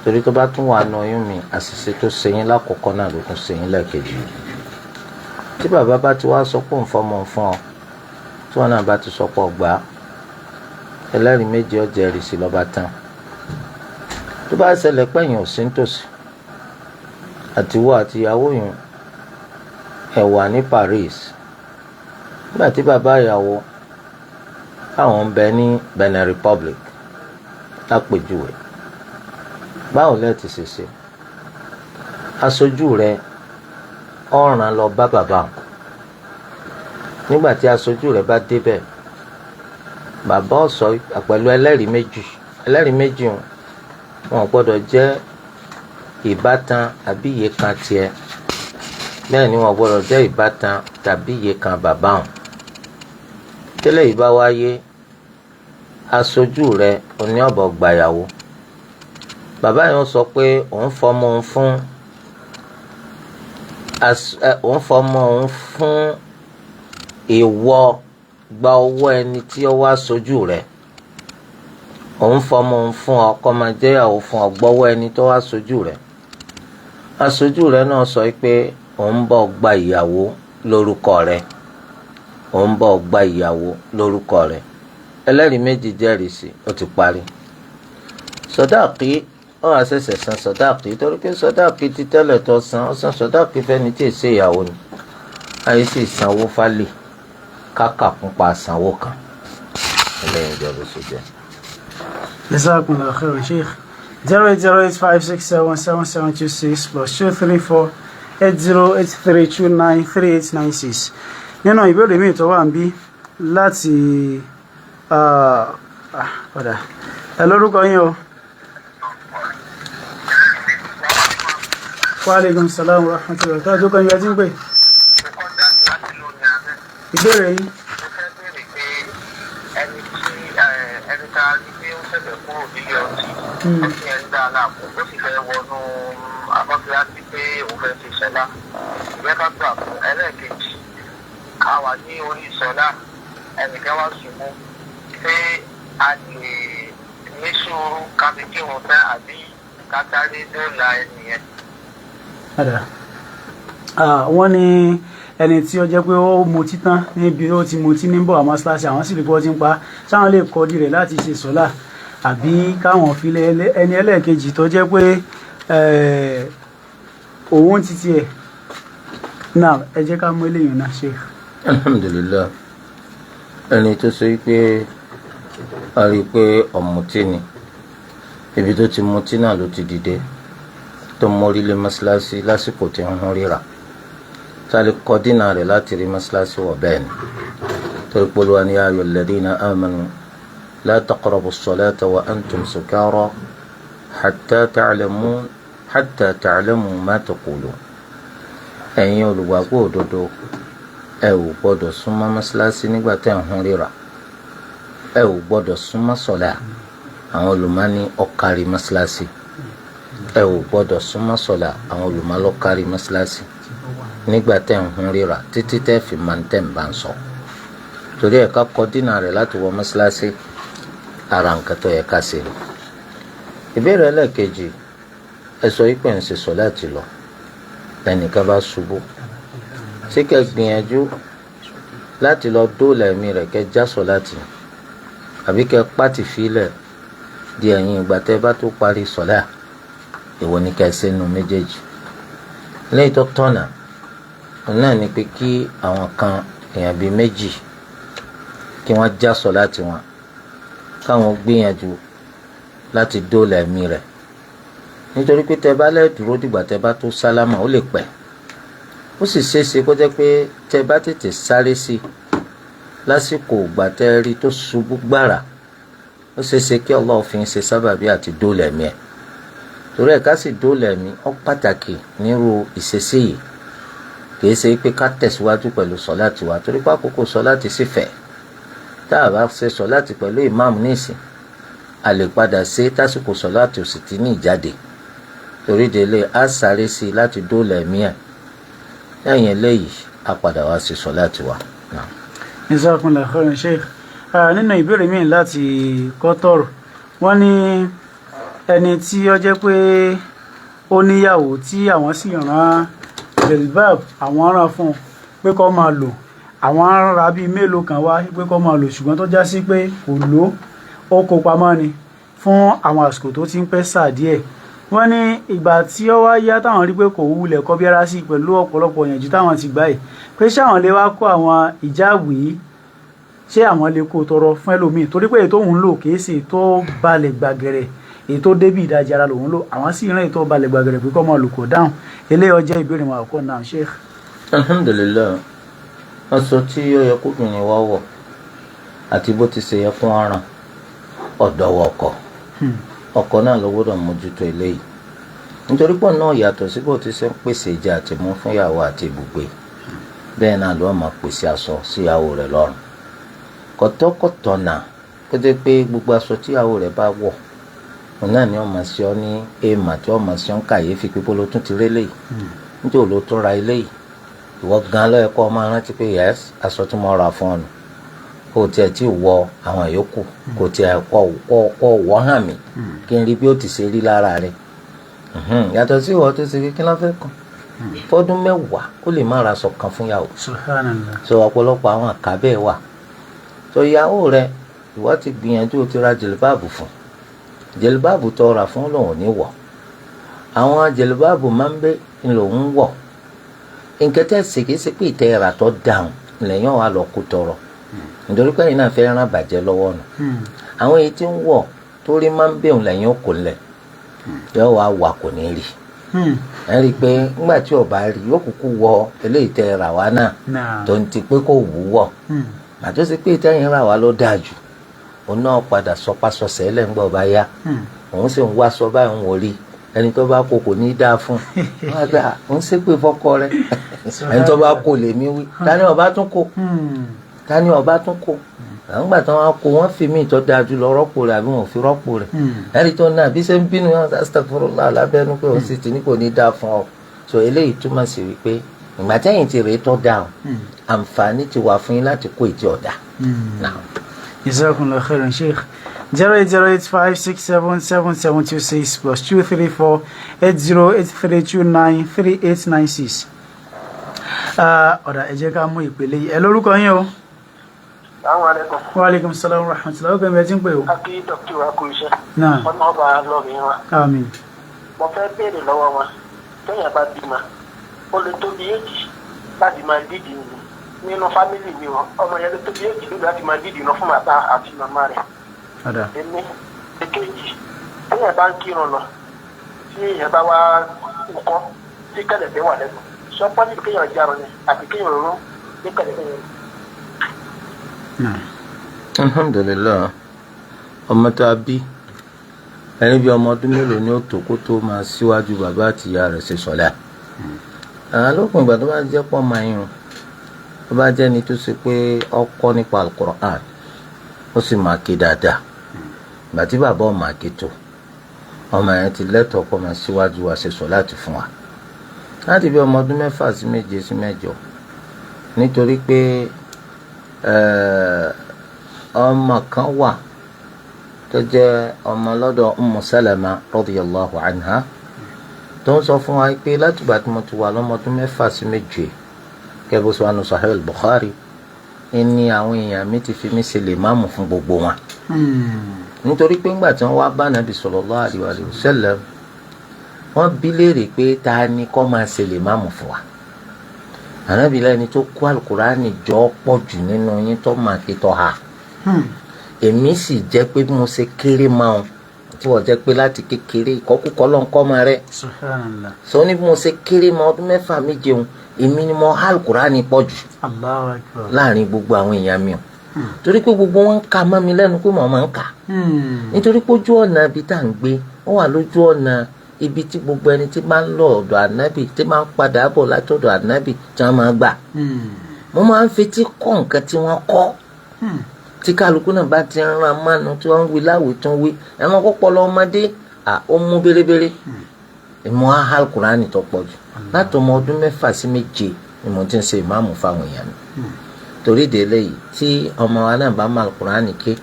torí tó bá tún wà nù oyún mi, àṣìṣe tó ṣe yín lákòókò náà ló tún ṣe yín lẹ́ẹ̀kejì. Tí bàbá bá ti wá sọ pé òun fọmọ òun fún ọ, tí wọn náà bá ti sọ pọ̀ gbà á, ẹlẹ́rìí méjì ó jẹ́rìí sí, lọ́ba tán. Tó bá ṣẹlẹ̀ pẹ̀yìn ò sí nítòsí, àtiwọ́ àti ìyàwó yìí ẹ̀ wà ní Paris, nígbà tí bàbá ìyàwó àwọn ń bẹ ní Benin Republic lápèjúwe, báwo lẹ ti ṣe ṣe? Aṣojú rẹ ọ̀ràn lọ bá bàbá wọn. Nígbà tí aṣojú rẹ bá débẹ̀, bàbá ó sọ pẹ̀lú ẹlẹ́rìí méjì. Ẹlẹ́rìí méjì wọn ò gbọ́dọ̀ jẹ́ ìbátan àbí iyekan tiẹ̀, bẹ́ẹ̀ ni wọn gbọ́dọ̀ jẹ́ ìbátan tàbí iyekan bàbá wọn. Tẹ́lẹ̀ yìí bá wáyé, aṣojú rẹ oní ọ̀bọ̀ gbàyàwó. Bàbá yẹn sọ pé òun fọmọ òun fún ìwọ, gba owó ẹni tí ó wá sojú rẹ. Òun fọmọ òun fún ọ kó máa jẹ́yàwó fún ọ, gbọ́wọ́ ẹni tó wá sojú rẹ. Aṣojú rẹ náà sọ pé òun bọ̀ gba ìyàwó lórúkọ rẹ, òun bọ̀ gba ìyàwó lórúkọ rẹ. Ẹlẹ́rìí méjì jẹ́rìí sí, ó ti parí. Sọdáàkì, ó wàá ṣẹ̀ṣẹ̀ san sọdáàkì, torí pé sọdáàkì ti tẹ́lẹ̀ tó san, ó san sọdáàkì fẹ́ni tí ì ṣe ìyàwó ni. Ayé sì sanwó fálè kákà kún pa sanwó kan. Ẹlẹ́yìn ìjọba ṣe jẹ́. Jazakumullahu khairan, Sheikh. 08085677726 +234 8083293896. Nínú ìbéèrè míì tó wà ń bí láti padà ẹ lórúkọ yín o. Wa alaikum salam wa rahmatullahi wa barakatuh. Tó kàn yín ẹ ti ń pè. Ìbéèrè yín. Mo fẹ́ béèrè pé ẹni tí ẹni tá a rí pé ó ṣẹ̀ṣẹ̀ kúrò nílé ọtí, ó sì ń dá aláàbò, ó sì fẹ́ wọnú amọ́kíláàsì pé òun fẹ́ fi sọlá, ìyẹn ká gbà fún. Ẹlẹ́ẹ̀kejì, a wà ní orí sọlá, ẹnìkan wá ṣubú, pé a lè ní sùúrù ká fi kírun tán àbí ká sáré dóòlà ẹnìyẹn? Padà. Wọ́n ní ẹni tí ó jẹ́ pé ó mutí tán níbi ó ti mutí ní bọ̀ àmọ́ síláṣí àwọn sì lè bọ́ ti ń pa, sáwọn lè kọ́ di rẹ̀ láti ṣe sọ́lá àbí káwọn fi lé ẹni ẹlẹ́ẹ̀kejì tó jẹ́ pé òun ti tiẹ̀ náà. Ẹ jẹ́ ká mú eléyìí náà ṣe. Alhamdulilayi, ẹni tó ṣe pé a rí i pé ọ̀mùtí ni, ibi tó ti mutí náà ló ti dìde tó mórí lé mọ́ṣáláṣí lásìkò tí ń hún ríra, tá a lè kọ́ dínà rẹ̀ láti rí mọ́ṣáláṣí wọ̀? Bẹ́ẹ̀ ni, torí pé Olúwa ní: يا أيها الذين آمنوا لا تقربوا الصلاة وأنتم سكارى حتى تعلموا ما تقولون. Ẹ̀yin olùgbàgbọ́ òdodo, ẹ ò gbọ́dọ̀ súnmọ́ mọ́ṣáláṣí nígbà tẹ́ ń hún ríra, ẹ ò gbọ́dọ̀ súnmọ́ sọ̀lá. Àwọn olùmọ̀ ní ó kárí mọ́ṣáláṣí. Ẹ ò gbọ́dọ̀ súnmọ́ sọ̀lá, àwọn olùmọ̀ ló kárí mọ́ṣáláṣí nígbà tẹ́ ń hún ríra títí tẹ́ fi máa ń tẹ̀ ń bá ń sọ. Torí ẹ̀, ká kọ́ dínà rẹ̀ láti wọ mọ́ṣáláṣí, ara nǹkan tó yẹ ká ṣe ni. Ìbéèrè ẹlẹ́ẹ̀kejì, ẹ sọ yìí pé ń ṣe sọ̀láàtì lọ, lẹ́nìkan bá ṣubú, ṣé kẹ́ gbìyànjú láti lọ dóòlà ẹ̀mí rẹ̀, kẹ́ já sọ̀láàtì, àbí kẹ́ pàtì fílẹ̀ di ẹ̀yìn ìgbà tẹ́ bá tó parí sọ̀lá? Èwo ni kẹ́ ṣe nu méjèèjì? Lẹ́yìn tó tọ̀nà náà ni pé kí àwọn kan, èèyàn bíi méjì, kí wọ́n já sọ̀láàtì wọn, káwọn gbìyànjú láti dóòlà ẹ̀mí rẹ̀, nítorí pé tẹ́ bá lẹ́ẹ̀ dúró dìgbà tẹ́ bá tó sálámà, ó lè pẹ́. Ó sì ṣeéṣe kó jẹ́ pé tẹ́ bá tètè sáré sí i lásìkò ìgbà tẹ́ rí tó ṣubú gbàrà, ó ṣeéṣe kí Allah fi ń ṣe sábàbí àti dóòlà ẹ̀mí ẹ̀. Torí ẹ̀, ká sì dóòlà ẹ̀mí ó pàtàkì nírú ìṣesí yìí, kìí ṣe pé ká tẹ̀síwájú pẹ̀lú sọ̀láàtì wa, torí pé àkókò sọ̀láàtì sì fẹ̀. Tá a bá ṣe sọ̀láàtì pẹ̀lú ìmáàmù nísìn, a lè padà ṣe tásìkò sọ̀láàtì ò sì ti ní ìjáde. Torí délé, á sáré sí i láti dóòlà ẹ̀mí ẹ̀. Lẹ́yìn eléyìí, á padà wá ṣe sọ̀láàtì wa. Jazakumullahu khairan, Sheikh. Nínú ìbéèrè míì láti Kọ́tọ̀rù, wọ́n ní ẹni tí ó jẹ́ pé ó níyàwó tí àwọn sì rán jilbab, àwọn rán fún un pé kó máa lò, àwọn ra bíi mélòó kan wá pé kó máa lò, ṣùgbọ́n tó já sí pé kò lò ó, kó pamọ́ ni fún àwọn àsìkò tó ti ń pẹ́ sáà díẹ̀. Wọ́n ní ìgbà tí ó wá yá, táwọn rí pé kò wulẹ̀ kọ́ bí ara sí pẹ̀lú ọ̀pọ̀lọpọ̀ ìyànjú táwọn ti gbà yìí, pé ṣé àwọn lè wá kó àwọn ìjáàbù yìí, ṣé àwọn lè kó tọrọ fún ẹlòmíì, torí pé èyí tó ń lò kìí ṣe tó balẹ̀ gbàgẹ̀rẹ̀, èyí tó débì ìdajì ara lòun lò, àwọn sì rán èyí tó balẹ̀ gbàgẹ̀rẹ̀ pé kọ́ máa lò, kò dáhùn. Eléyìí ọjọ́ ìbéèrè wọn àkọ́kọ́ náà, Sheikh. Alhamdulilayi, aṣọ tí ó yẹ kóbìnrin wa wọ̀ àti bó ti ṣe yẹ fún ọ̀ràn ọ̀dọ̀wọ̀ ọkọ, ọkọ náà ló gbọ́dọ̀ mójútó eléyìí, nítorí pọ̀ náà yàtọ̀ sí bó ti ṣe ń pèsè ìjà àti mú fún ìyàwó àti ibùgbé, bẹ́ẹ̀ náà ló máa pèsè aṣọ síyàwó rẹ̀ lọ́rùn. Kọ̀tọ́kọ̀tọ̀ náà kó jẹ́ pé gbogbo aṣọ tíyàwó rẹ̀ bá wọ̀, òun náà ni wọ́n máa ṣe ọ́ ní èèmà, tí wọ́n máa ṣe ọ́ ń kàyéfì pé bó ló tún ti rí eléyìí, nítorí ló tún ra eléyìí. Ìwọ gan ló yẹ kó o máa rántí pé yes, aṣọ tí mo rà fún ọ nù, kó o tiẹ̀ tí wọ àwọn yòókù, kó o tiẹ̀ kọ́ wọ́ hàn mí kí n rí bí ó ti ṣe rí lára rẹ̀. Yàtọ̀ sí ìwọ tó ṣe kí ló fẹ́ kàn fọdún 10, ó lè má ra aṣọ kan fún yàwó. Subhanallah. So ọ̀pọ̀lọpọ̀ àwọn àkàbẹ̀ wà tó ìyàwó rẹ̀, ìwọ ti gbìyànjú, o ti ra jìlìbáàbù fún, jìlìbáàbù tó rà fún lòun ò ní wọ̀, àwọn jìlìbáàbù máa ń bẹ lòun wọ̀. Nǹkan tẹ́ ṣe kìí ṣe pé ìtẹ́ ìrà tó dáhùn lẹ́yìn wà lọ kó tọrọ, nítorí pé ẹ̀yin náà fẹ́ ràn bàjẹ́ lọ́wọ́ nù. Àwọn èyí tí ń wọ̀ torí máa ń bẹ̀rù lẹ́yìn òkò lẹ̀ yóò wá wà kò ní rí. Ẹ rí i pé ńgbà tí ọba rí yóò kúkú wọ eléyìí tẹ rà wá náà tó ń ti pé kò wú wọ̀, àti ó sì pé ìtẹ́yìn rà wá ló dáa jù, òun náà padà sọpasọsẹ̀ lẹ́ngbà ọba yá, òun sì ń wá sọ báyìí ń wò rí ẹni tó bá kó kò ní í dáa fún un, wọn àgbà òun ṣépè fọ́kọ rẹ̀, ẹni tó bá kó lèmi wí, tani ọba tún kó, tani ọba tún kó? Àwọn gbà tí wọn kó wọn fi míì tó dáa jù lọ rọ́pò rẹ̀ àbí wọn ò fi rọ́pò rẹ̀. Ẹni tó náà bí ṣe ń bínú yẹn, astagfirullah lábẹ́nu pé òun sì ti ní kò ní dáa fún ọ. So eléyìí túmọ̀ sí wípé ìgbà tẹ́yìn ti rèé tó dáa o, àǹfààní ti wà fún yín láti kó ìtì ọ̀dà. Jazakumullahu khairan, Sheikh. 08085677726 +2348083293896. Ọ̀dà, ẹ jẹ́ ká mú ìpele yìí. Ẹ lórúkọ yín o. Assalamu alaikum. Wa alaikum salam wa rahmatullahi. Ó kẹ́ ẹ ti ń pè o. A kí dọ́kítà wa kú iṣẹ́. Náà. Ọ̀nà ọba lọ́ọ̀mí wa. Àmín. Mo fẹ́ béèrè lọ́wọ́ wọn. Téèyàn bá bímọ, ó lè tó bí èjì láti máa dídì nínú family mi wọn. Ọmọ yẹn lè tó bí èjì nígbà láti máa dídì lọ fún bàbá àti màmá rẹ̀. Ọ̀dà. Èmi èkejì, téèyàn bá ń kírun lọ, tí èèyàn bá wá kọ́ tí kẹ̀lẹ̀bẹ̀ wà lẹ́nu, sọ pọ́nì kéèyàn jarun ni àbí kéèyàn rún ní kẹ̀lẹ̀bẹ̀ yẹn. Náà. Alhamdulilayi, ọmọ tá a bí, ẹni bí ọmọ ọdún mélòó ni ó tó kó tó máa síwájú bàbá àti ìyá rẹ̀ ṣe sọ̀lá? Àwọn lópin ìgbà tó bá jẹ́ pọ̀ máa yún, tó bá jẹ́ ni tó ṣe pé ó kọ́ nípa Al-Qur'an, ó sì máa ké dáadáa, ìgbà tí bàbá ọ̀ máa ké tó, ọmọ yẹn ti lẹ́tọ̀ọ́ kó máa síwájú wa ṣe sọ láti fún wa láti bí ọmọ ọdún 6 sí 7 sí 8, nítorí pé ọmọ kan wà tó jẹ́ ọmọ lọ́dọ̀ Ummu Salama radiyallahu anha, tó ń sọ fún wa pé látìgbà tí mo ti wà lọ́mọ ọdún 6 sí 7, kẹ́bí sọ wà nù Sahih al-Bukhari, ní àwọn èèyàn mi ti fi mí ṣe lè máàmù fún gbogbo wọn. Nítorí pé ńgbà tí wọ́n wá bá Nàbì sallallahu alaihi wa sallam, wọ́n bi léèrè pé ta ni kó máa ṣe lè máàmù fún wa? Ànábì lẹ́ni tó kó Al-Kùránì jọ pọ̀ jù nínú yín tó máa ké tọ́ ha. Èmi sì jẹ́ pé bí mo ṣe kéré máa ń tí wọ́n jẹ́ pé láti kékeré ìkọ́kúkọ́ ló ń kọ́ máa rẹ̀. Subhanallah. Sọ ní bí mo ṣe kéré máa ọdún 6 méje, èmi ni mo há Al-Kùránì pọ̀ jù Allahu Akbar. láàrin gbogbo àwọn èèyàn mi o, torí pé gbogbo wọn ń ka mọ́ mi lẹ́nu pé màá máa ń kà, nítorí pé ojú ọ̀nà ibi tá à ń gbé ó wà lójú ọ̀nà ibi tí gbogbo ẹni tí máa ń lọ ọ̀dọ̀ ànábì, tí máa ń padà bọ̀ látọ̀dọ̀ ànábì, tí wọ́n máa gbà. Mo máa ń fetí kọ́ nǹkan tí wọ́n kọ́, tí kálukú náà bá ti ń ran mánu tí wọ́n ń wí láwùí tó ń wí, ẹ máa kọ́pọ̀ lọ ọmọdé ó mú bérebére. Ìmọ̀ Al-Kùránì tó pọ̀ jù láti ọmọ ọdún 6 sí 7 ni mo ti ń ṣe ìmáàmù fáwọn èèyàn mi. Torí ìdílé yìí, tí ọmọ wa náà bá máa Al-Kùránì ké,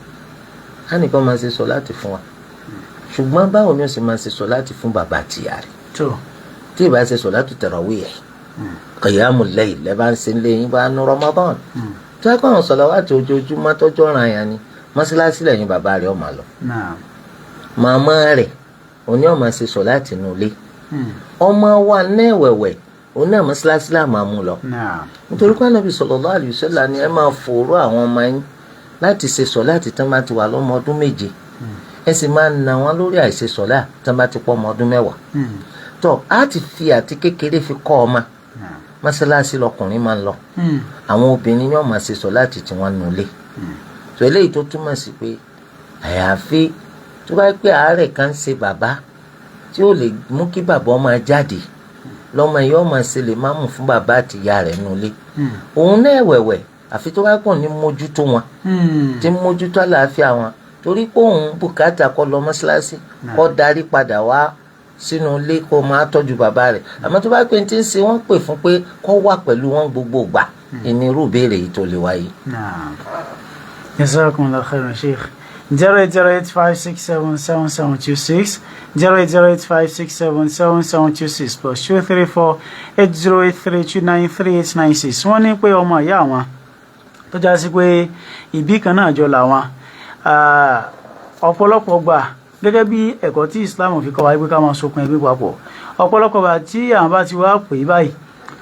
á nìkan máa ṣe sọ láti fún wa, ṣùgbọ́n báwo ni ó sì máa ṣe sọ láti fún bàbá àtìyá rẹ̀? Tí ìbá ṣe sọ̀látù tarawih, qiyamul layl lẹ́ bá ń ṣe lé yín bá nu Ramadan, tí wọ́n kọ́ àwọn sọ̀làwátì ojoojúmọ́ tọ́jú ọ̀ràn yẹn ni, mọ́ṣáláṣí lẹ́yìn bàbá rẹ̀ ó máa lọ, màmá rẹ̀ òní ó máa ṣe sọ̀láàtì nulẹ̀, ọmọ wa náà wẹ̀wẹ̀ òun náà mọ́ṣáláṣí là máa mú lọ, nítorí pé Ànábì sallallahu alaihi wasallam ni ẹ máa fòró àwọn ọmọ yín láti ṣe sọ̀láàtì tán bá ti wà lọ́mọ ọdún 7, ẹ sì máa nà wọ́n lórí àìṣe sọ̀lá tán bá ti pọ̀ ọmọ ọdún 10. Tó a ti fi àti kékeré fi kọ́ ọmọ, mọ́ṣáláṣí lọkùnrin máa ń lọ, àwọn obìnrin ni wọ́n máa ṣe sọ̀láàtì tí wọ́n nulẹ̀. Tó eléyìí tó túmọ̀ sí pé àyàfi tó bá pé àárẹ̀ kan ń ṣe bàbá tí ó lè mú kí bàbá ọmọ jáde lọ́mọ yìí, ọmọ ṣe lè má mú fún bàbá àti ìyá rẹ̀ nulẹ̀, òun náà wẹ̀wẹ̀, àfi tó bá pọ̀ ní mójútó wọn, tí mójútó àlàáfíà wọn, torí pé òun bùkátà kó lọ mọ́ṣáláṣí, kó darí padà wá sínú ilé, kó máa tọ́jú bàbá rẹ̀. Àmọ́ tó bá pé tí ń ṣe wọ́n pè fún pé kó wà pẹ̀lú wọn gbogbo ìgbà, ìnirú ìbéèrè yìí tó lè wáyé. Jazakumullahu khairan, Sheikh. 08085677726, 08085677726 +2348083293896. Wọ́n ní pé ọmọ ìyá àwọn tó já sí pé ìbí kan náà jọ làwọn, ọ̀pọ̀lọpọ̀ gbà, gẹ́gẹ́ bí ẹ̀kọ́ tí Islam fi kọ́ wa pé ká máa sokùn ẹbí papọ̀, ọ̀pọ̀lọpọ̀ gbà tí àwọn bá ti wá pè é báyìí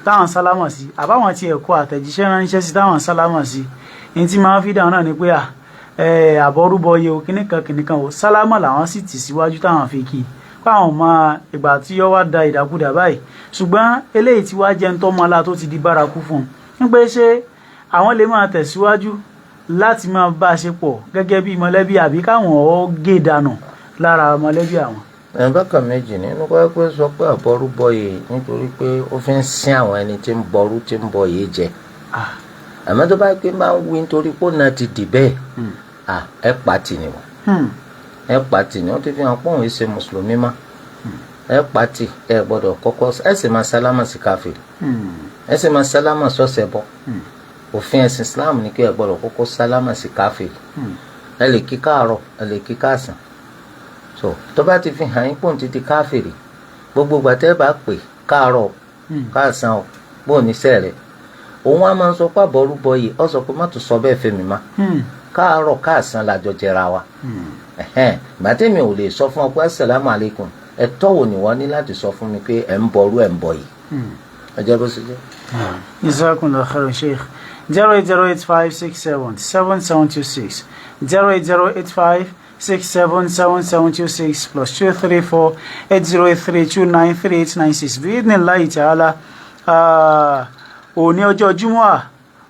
táwọn sálámọ̀ sí, àbáwọn ti ẹ̀kọ́ àtẹ̀jíṣẹ́ ránṣẹ́ sí táwọn sálámọ̀ sí, ní tí máa fi dáhùn náà ni pé à Àbọrúbọyè o, kíníkan kíníkan o, sálámà làwọn sì tì síwájú táwọn fi kí i káwọn mọ ìgbà tí ó wá da ìdàkudà báyìí. Ṣùgbọ́n eléyìí tí wàá jẹ́ ń tọ́mọlá tó ti di bárakú fún un ń pé ṣé àwọn lè máa tẹ̀síwájú láti máa bá a ṣe pọ̀ gẹ́gẹ́ bí mọ̀lẹ́bí, àbí káwọn ó gé dànù lára mọ̀lẹ́bí àwọn? Ẹ̀ bákan méjì nínú kọ́ pé sọ pé àbọrúbọyè nítorí pé ó fi ń sin àwọn ẹni tí ń bọrú tí ń bọ yìí jẹ. Àmọ́ tó bá pé máa ń wí nítorí pé ó náà ti dì bẹ́ẹ̀, ẹ pàtì ni wọ́n, ẹ pàtì ni wọ́n ti fi hàn pé òun ṣe mùsùlùmí má. Ẹ pàtì, ẹ gbọ́dọ̀ kọ́kọ́ ẹ sì máa sálámà sí káfíìn, ẹ sì máa sálámà sọ́sẹ̀ bọ́. Òfin ẹ̀sìn Islam ni kí ẹ gbọ́dọ̀ kọ́kọ́ sálámà sí káfíìn. Ẹ lè kí káàárọ̀, ẹ lè kí káàsán. So tó bá ti fi hàn yín pòun ti di káfíìrì, gbogbo ìgbà tẹ́ bá pè káàárọ̀ káàsán o, bóun ní sẹ́ẹ̀rẹ̀ òun á máa ń sọ pé àbọ̀rúbọ yìí, ọ sọ pé má tún sọ bẹ́ẹ̀ fẹ́mi má. Káàárọ̀ káàsán làjọ jẹra wa. Gbàtẹ́mi ò lè sọ fún ọ pé asalaamu aleykum, ẹ̀tọ́ wo ni wọ́n ní láti sọ fún mi pé ẹ̀ ń bọrú ẹ̀ ń bọ yìí? Ẹ jẹ́ bó ṣe jẹ́. Jazakumullahu khairan, Sheikh. 08085677726, 08085677726, +2348083293896. Bi'idhnillahi ta'ala, òní ọjọ́ Júmọ́à,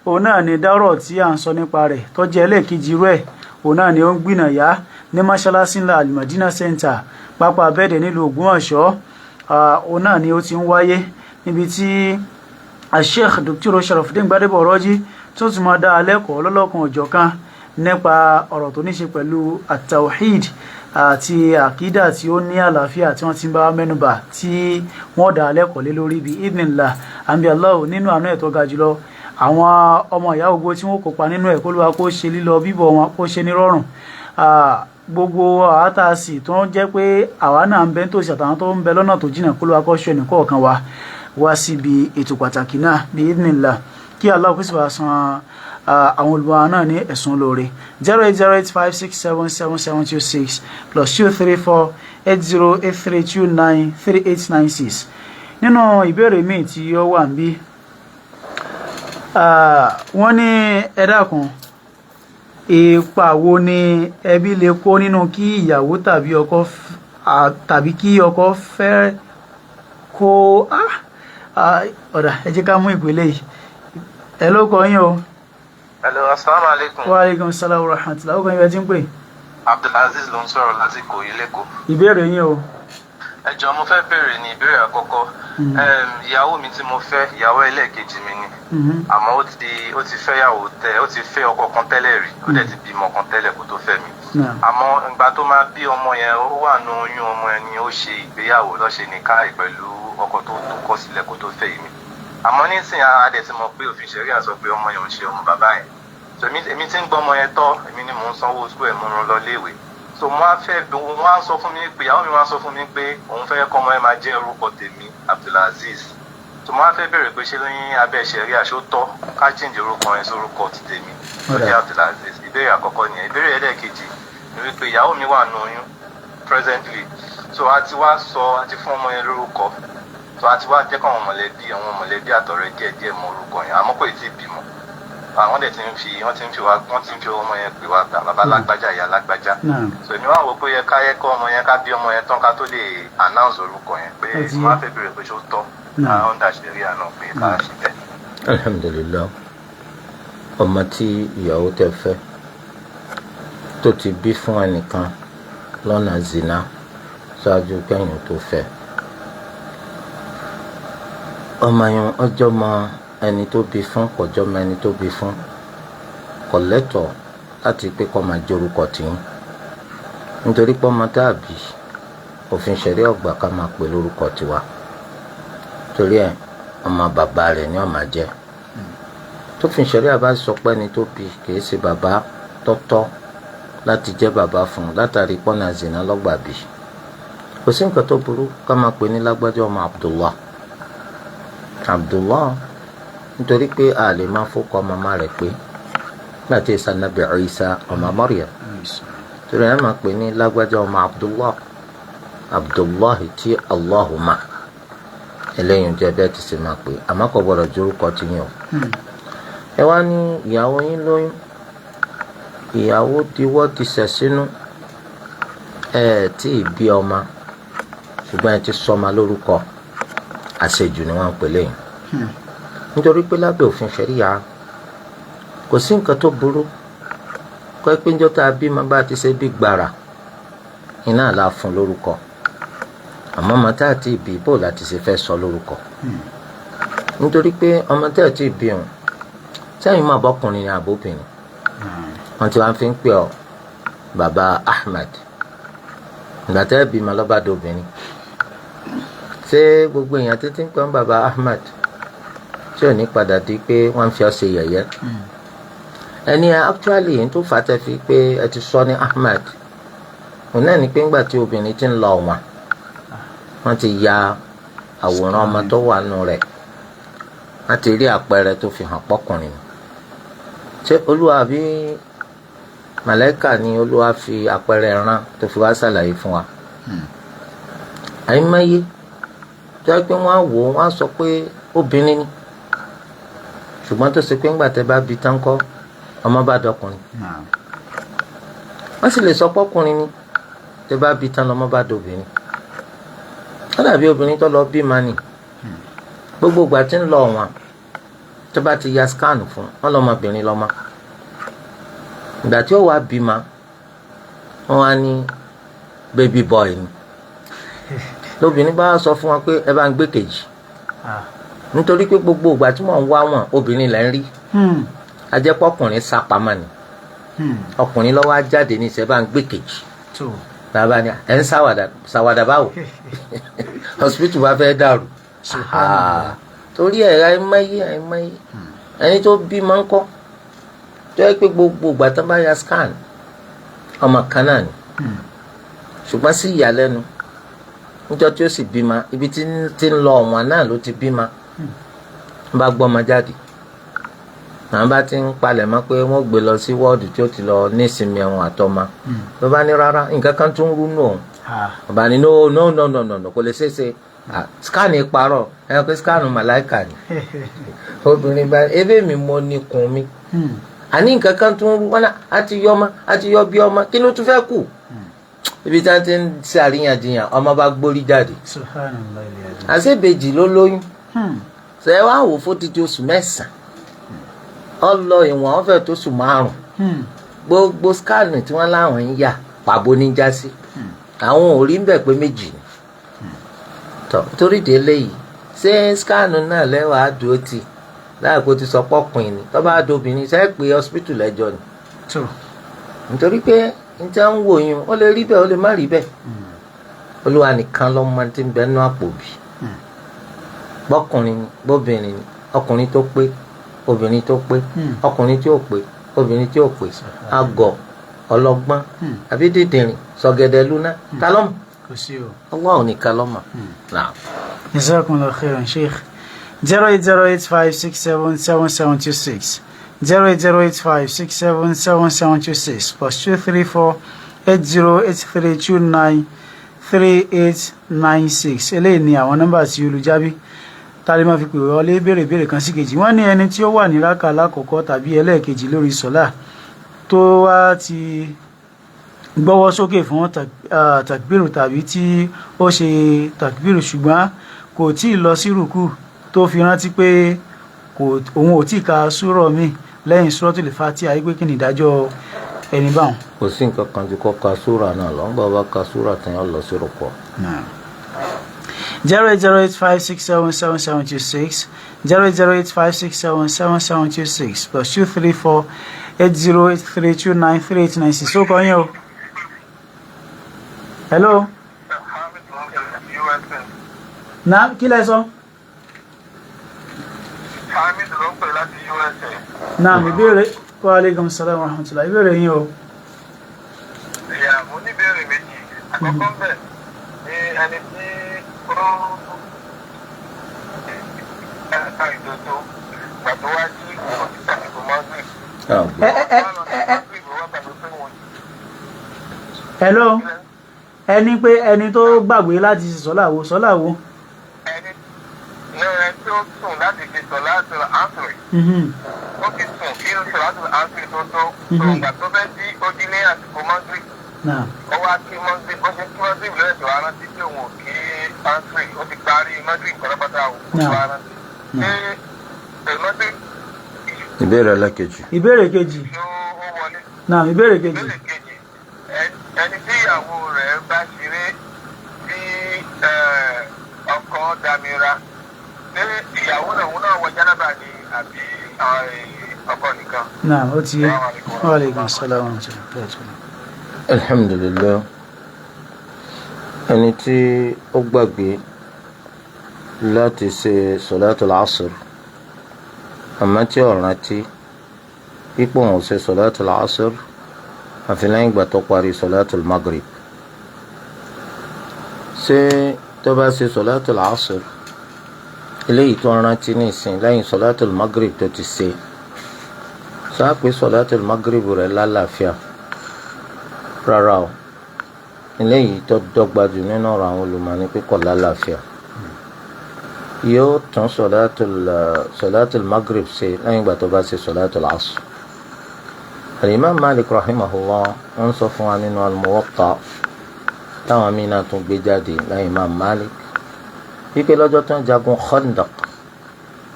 òun náà ni dárọ̀ tí à ń sọ nípa rẹ̀ tó jẹ́ ẹlẹ́ẹ̀kejì rẹ̀, òun náà ni ó ń gbìnàyà ní mọ́ṣáláṣí ńlá Al-Madina Center, Pápá Abẹ́ẹ̀dẹ̀, nílùú Ògbómọ̀ṣọ́. Òun náà ni ó ti ń wáyé níbi tí Sheikh Dr. Sharafudin Gbadebo Rọ́jí tó tún máa dá a lẹ́kọ̀ọ́ lọ́lọ́kan òjọ̀kan nípa ọ̀rọ̀ tó ní ṣe pẹ̀lú atawhid àti àkídà tí ó ní àlàáfíà tí wọ́n ti ń bá mẹ́nubà, tí wọ́n dá a lẹ́kọ̀ọ́ lé lórí bíi idhnillah. Àbí Allah nínú àánú ẹ̀ tó ga jùlọ, àwọn ọmọ ìyá ogbó tí wọ́n kópa nínú ẹ̀, kó ló wa kó ṣe lílọ bíbọ̀ wọn kó ṣe ní rọrùn. Gbogbo àátàsì tó ń jẹ́ pé àwa náà ń bẹ nítòsí àtàwọn tó ń bẹ lọ́nà tó jìnnà, kó ló wa kó ṣe ẹnìkọ̀ọ̀kan wa wá síbi ètò pàtàkì náà bí idhnillah. Kí Allah kó sì bá san àwọn olùbọ̀wá náà ní ẹ̀sùn lóore. 08085677726, +2348083293896. Nínú ìbéèrè míì tí ó wà níbí, wọ́n ní, ẹ dákun, ipa wo ni ẹbí lè kó nínú kí ìyàwó tàbí ọkọ tàbí kí ọkọ fẹ́ kó? Ọ̀dà, ẹ jẹ́ ká mú ìpele yìí. Ẹ ló kọ yín o. Hello, asalaamu alaikum. Wa alaikum salaam wa rahmatulah. Ó kàn yín bẹ́ẹ̀ tí ń pè. Abdulaziz ló ń sọ̀rọ̀ láti Ìkòyí lẹ́kọ̀ọ́. Ìbéèrè yín o. Ẹ jọ̀ọ́, mo fẹ́ béèrè ní ìbéèrè àkọ́kọ́. Ìyàwó mi tí mo fẹ́, ìyàwó ẹlẹ́ẹ̀kejì mi ni. Àmọ́ ó ti fẹ́yàwó tẹ, ó ti fẹ́ ọkọ kan tẹ́lẹ̀ rí, ó dẹ̀ ti bímọ kan tẹ́lẹ̀ kó tó fẹ́ mi. Àmọ́ ìgbà tó máa bí ọmọ yẹn, ó wà nù oyún ọmọ yẹn ni ó ṣe ìgbéyàwó lọ́ṣẹ̀ ní káì pẹ̀lú ọkọ tó kọ̀ sílẹ̀ kó tó fẹ́ mi. Àmọ́ nísìnyí, a dẹ̀ ti mọ̀ pé òfin ṣẹ̀ríà sọ pé ọmọ yẹn ò ń ṣe ọmọ bàbá yẹn. So èmi tí ń gbọ́ ọmọ yẹn tọ́, èmi ni mò ń sanwó school ẹ̀, mo rán lọ léèwé. So mo á fẹ́, wọ́n á sọ fún mi pé, ìyàwó mi wá sọ fún mi pé òun fẹ́ kọ́ ọmọ yẹn máa jẹ́ orúkọ tèmi, Abdulaziz. So mo á fẹ́ béèrè pé ṣé ní abẹ́ ṣẹ̀ríà, ṣó tọ́ ká change orúkọ yẹn sórúkọ ti tèmi tó jẹ́ Abdulaziz? Ìbéèrè àkọ́kọ́ nìyẹn. Ìbéèrè ẹlẹ́ẹ̀kejì ni wípé ìyàwó mi wà nù oyún presently. So a ti wá sọ, a ti fún ọmọ yẹn lórúkọ. So a ti wá jẹ́ káwọn mọ̀lẹ́bí, àwọn mọ̀lẹ́bí àtọ̀rẹ́ díẹ̀ díẹ̀ mọ orúkọ yẹn, àmọ́ kò tí ì bímọ. Àwọn dẹ̀ ti ń fi wọ́n ti ń fi wá, wọ́n ti ń fi ọmọ yẹn pè wá gbà bàbá lágbájá, ìyá lágbájá. So èmi wá wò pé yẹ ká yẹ kọ́ ọmọ yẹn, ká bí ọmọ yẹn tán ká tó lè announce orúkọ yẹn, pé wọ́n á fẹ́ béèrè pé ṣó tọ́ under ṣẹ̀ríà náà pé ká ṣe bẹ́ẹ̀? Alhamdulilayi, ọmọ tí ìyàwó tẹ́ fẹ́ tó ti bí fún ẹnìkan lọ́nà zina ṣáájú kẹ́yìn tó fẹ́, ọmọ yẹn, ọjọ́ mọ ẹni tó bí fún, kọjọ́ mọ ẹni tó bí fún, kò lẹ́tọ̀ọ́ láti pé kó máa jórúkọ tìyín, nítorí pé ọmọ tá a bí, òfin ṣẹ̀rí ọ̀gbà ká máa pè lórúkọ tiwa. Torí ẹ̀, ọmọ bàbá rẹ̀ ni ó máa jẹ́. Tófin ṣẹ̀rí àbá sọ pé ẹni tó bí kìí ṣe bàbá tọ́tọ́ láti jẹ́ bàbá fún un, látàrí pọ́nà zina lọ́gbà bí, kò sí nǹkan tó burú ká máa pè ní lágbájá ọmọ Abdullah, Abdullah, nítorí pé a lè máa fọkọ màmá rẹ̀ pé nígbà tí Isa Nabi Isa ọmọ Maryam. Torí ẹ máa pè ní lágbájá ọmọ Abdullah, Abdullah tí Allahumma. Eléyìí jẹ́ bẹ́ẹ̀ ti ṣe máa pè, àmọ́ kò gbọ́dọ̀ jórúkọ ti yín o. Ẹ wá ní ìyàwó yín lóyún. Ìyàwó diwọ́ ti sẹ̀ sínú, ẹ tí ì bí ọmọ, ṣùgbọ́n ẹ ti sọmọ lórúkọ, àṣejù ni wọ́n ń pè lẹ́yìn. Nítorí pé lábẹ́ òfin ṣẹ̀ríyà kò sí nǹkan tó burú kọ́ pé njọ́ tá a bí ma bá ti ṣe bí gbàrà iná là fún lórúkọ, àmọ́ ọmọ tá a ti bí bò láti ṣe fẹ́ sọ lórúkọ. Nítorí pé ọmọ tá a ti bí òun sẹ́yìn máa bọ́kùnrin ní àbóbìnrin, wọ́n ti wá fi ń pè ọ́ bàbá Ahmed, ìgbà tẹ́ bí ma lọ́ba dobìnrin. Ṣé gbogbo èèyàn títí ń pè ọ́ bàbá Ahmed tí ò ní padà di pé wọ́n fi ọ́ ṣe yẹ̀yẹ́? Ẹni actually n tó fà á tẹ́ fi pé ẹ ti sọ ní Ahmed òun náà ni pé ńgbà tí obìnrin ti ń lọ ọ̀wọ̀n, wọ́n ti ya àwòrán ọmọ tó wà nù rẹ̀, wọ́n ti rí àpẹẹrẹ tó fi hàn pọ́kùnrin. Ṣé Olúwa bí màlẹ́kà ni Olúwa fi àpẹẹrẹ rán tó fi wá ṣàlàyé fún wa? Àìmọye tó yẹ pé wọ́n á wò ó, wọ́n á sọ pé obìnrin ni, ṣùgbọ́n tó ṣe pé ńgbà tẹ́ bá bí tán kọ́ ọmọ bá dọkùnrin. Wọ́n sì lè sọ pọ́kùnrin ni, tẹ́ bá bí tán lọ́mọ bá dobìnrin. Wọ́n dàbí obìnrin tó lọ bí mani, gbogbo ìgbà tí ń lọ ọ̀wọ́n tó bá ti ya scan fún wọn lọ́mọbìnrin lọ́mọ. Ìgbà tí ó wàá bímọ wọn wá ní baby boy ni. Lóbìnrin bá sọ fún wọn pé ẹ bá ń gbé kejì, nítorí pé gbogbo ìgbà tí mò ń wá wọn obìnrin lẹ́ ń rí, ajẹ́pọ̀kùnrin sápamọ́ ni, ọkùnrin lọ́wọ́ á jáde ní ìṣẹ́ bá ń gbé kejì. Bàbá ni ẹ̀ ń ṣàwàdà báwo, hospital bá fẹ́ dàrú. Torí ẹ̀ àìmọye àìmọye ẹni tó bí máa ń kọ́ tó yẹ pé gbogbo ìgbà tó bá ya scan ọmọ kan náà ni, ṣùgbọ́n sí ìyàlẹ́nu níjọ́ tí ó sì bímọ ibi tí ń lọ ọ̀wọ́n náà ló ti bímọ, wọ́n bá gbọ́ ọmọ jáde, àwọn bá ti ń palẹ̀ mọ́ pé wọ́n gbé lọ sí wọ́ọ̀dù tí ó ti lọ nísinmi ẹ̀wọ̀n àtọmọ, ló bá ní rárá nǹkan kan tún rú nù òun, bàbá ní no no no no no kò lè ṣeéṣe, scan parọ́ ẹ̀ pé scan màláìkà ni. Obìnrin bá ebe mi mo ní kun mi, àní nǹkan kan tún rú wọn, á ti yọ ọmọ, á ti yọ bí ọmọ, kí ló tún fẹ́ kù? Ibi tí wọ́n ti ń ṣe àríyànjiyàn ọmọ bá gbórí jáde, àṣebèjì ló lóyún, ṣe wá wò fódìdí oṣù 9, ọlọ ìwọ̀n ọ̀fẹ́ tó sùn 5, gbogbo scan tí wọ́n láwọn ń yà pàbó ní já sí, àwọn ò rí ń bẹ̀ pé méjì ni. Tọ́ torí de eléyìí ṣé scan náà lẹ́wàá dúró tì láàpò ti sọ pọ́kùnrin ni, tọ́ bá dobìnrin ṣe é pé hospital lẹ́jọ́ ni, nítorí pé n tí wọ́n ń wò yín ó lè rí bẹ́ẹ̀ ó lè má rí bẹ́ẹ̀. Olúwa nìkan ló mọ tí ń bẹ nú àpò bì, bọ́kùnrin ni bóbìnrin ni, ọkùnrin tó pé obìnrin tó pé, ọkùnrin tí ò pé obìnrin tí ò pé, àgọ̀ ọlọ́gbọ́n àbí dídìrín sọ̀gẹ̀dẹ̀ lúná ta ló mọ̀? Allah nìkan ló mọ̀. Jazakumullahu khairan Sheikh. 08085677726 08085677726 +234 8083293896. Eléyìí ni àwọn nọ́mbà tí olùjábí tàbí máa fi pè wọlé béèrè béèrè kan sí kejì. Wọ́n ní ẹni tí ó wà ní rákà alákọ̀ọ́kọ́ tàbí ẹlẹ́ẹ̀kejì lórí sọ́lá tó wá ti gbọ́wọ́ sókè fún takbiru tàbí tí ó ṣe takbiru ṣùgbọ́n kò tí ì lọ sí rùkú tó fi rántí pé òun ò tí ì ka súrọ̀ mi lẹ́yìn Suratul Fatiha, ayé pé kí ni ìdájọ́ ẹni báwọn. Kò sí nǹkan kan ju kó ka súrà náà lọ, ń bọ̀ bá ka súrà tán yóò lọ sí rùkú. 08085677726 08085677726 +234 8083293896. Ó kọ yín o. Hello. Na kí lẹ sọ? Hamid ló ń pè láti USA. Naam, ìbéèrè. Wa alaikum salaam wa rahmatullah. Ìbéèrè yín o. Ìyá, mo ní ìbéèrè méjì. Àkọ́kọ́ ń bẹ̀ ni ẹni tí ó ẹ̀ka ìdodo gbàtó wá jí òtítà ìbò mọ́gbìn. Hello. Ẹni pé ẹni tó gbàgbé láti ṣe sọ́là wo sọ́là wo. Ẹni tí ó sùn láti fi sọ láti àǹtìrì. Ó ti sùn kí sọ̀rọ̀tù asiri tó tó tó ìgbà tó fẹ́ jí, ó jí ní àsìkò Maghrib. Ó wá kí Maghrib, bó ṣe kí Maghrib lọ́yẹ̀ tó wá rántí pé òun ò kí asiri. Ó ti parí Maghrib pátápátá, ó ti wá rántí. Ṣé Maghrib Ìbéèrè ẹlẹ́kejì. Ìbéèrè kejì. ṣé ó wọlé? Naam, ìbéèrè kejì. Ìbéèrè kejì, ẹni tí ìyàwó rẹ̀ bá ṣeré tí ọkọ damira, ṣé ìyàwó náà, òun náà wọ jánábà ni àbí ọkọ nìkan? Naam, ó ti yé. Assalamu alaikum. Wa alaikum salaam wa rahmatullahi wa barakatuh. Alhamdulilayi, ẹni tí ó gbàgbé láti ṣe sọláàtù asr, àmọ́ tí ó rántí pípọ̀ òun ṣe sọláàtù asr àfi lẹ́yìn ìgbà tó parí sọláàtù maghrib, ṣé tó bá ṣe sọláàtù asr eléyìí tó rántí nísìn lẹ́yìn sọláàtù maghrib tó ti ṣe, sáà pé sọláàtù maghrib rẹ̀ lálàáfíà? Rárá o. Eléyìí tó dọ́gba jù nínú ọ̀rọ̀ àwọn olùmọ̀ ní pé kò lálàáfíà. Yóò tún sọláàtù maghrib ṣe lẹ́yìn ìgbà tó bá ṣe sọláàtù asr. Al-Imam Malik rahimahullah ń sọ fún wa nínú Al-Muwatta, táwọn míín náà tún gbé jáde lẹ́yìn Imam Malik, wípé lọ́jọ́ tó ń jagun Khandaq,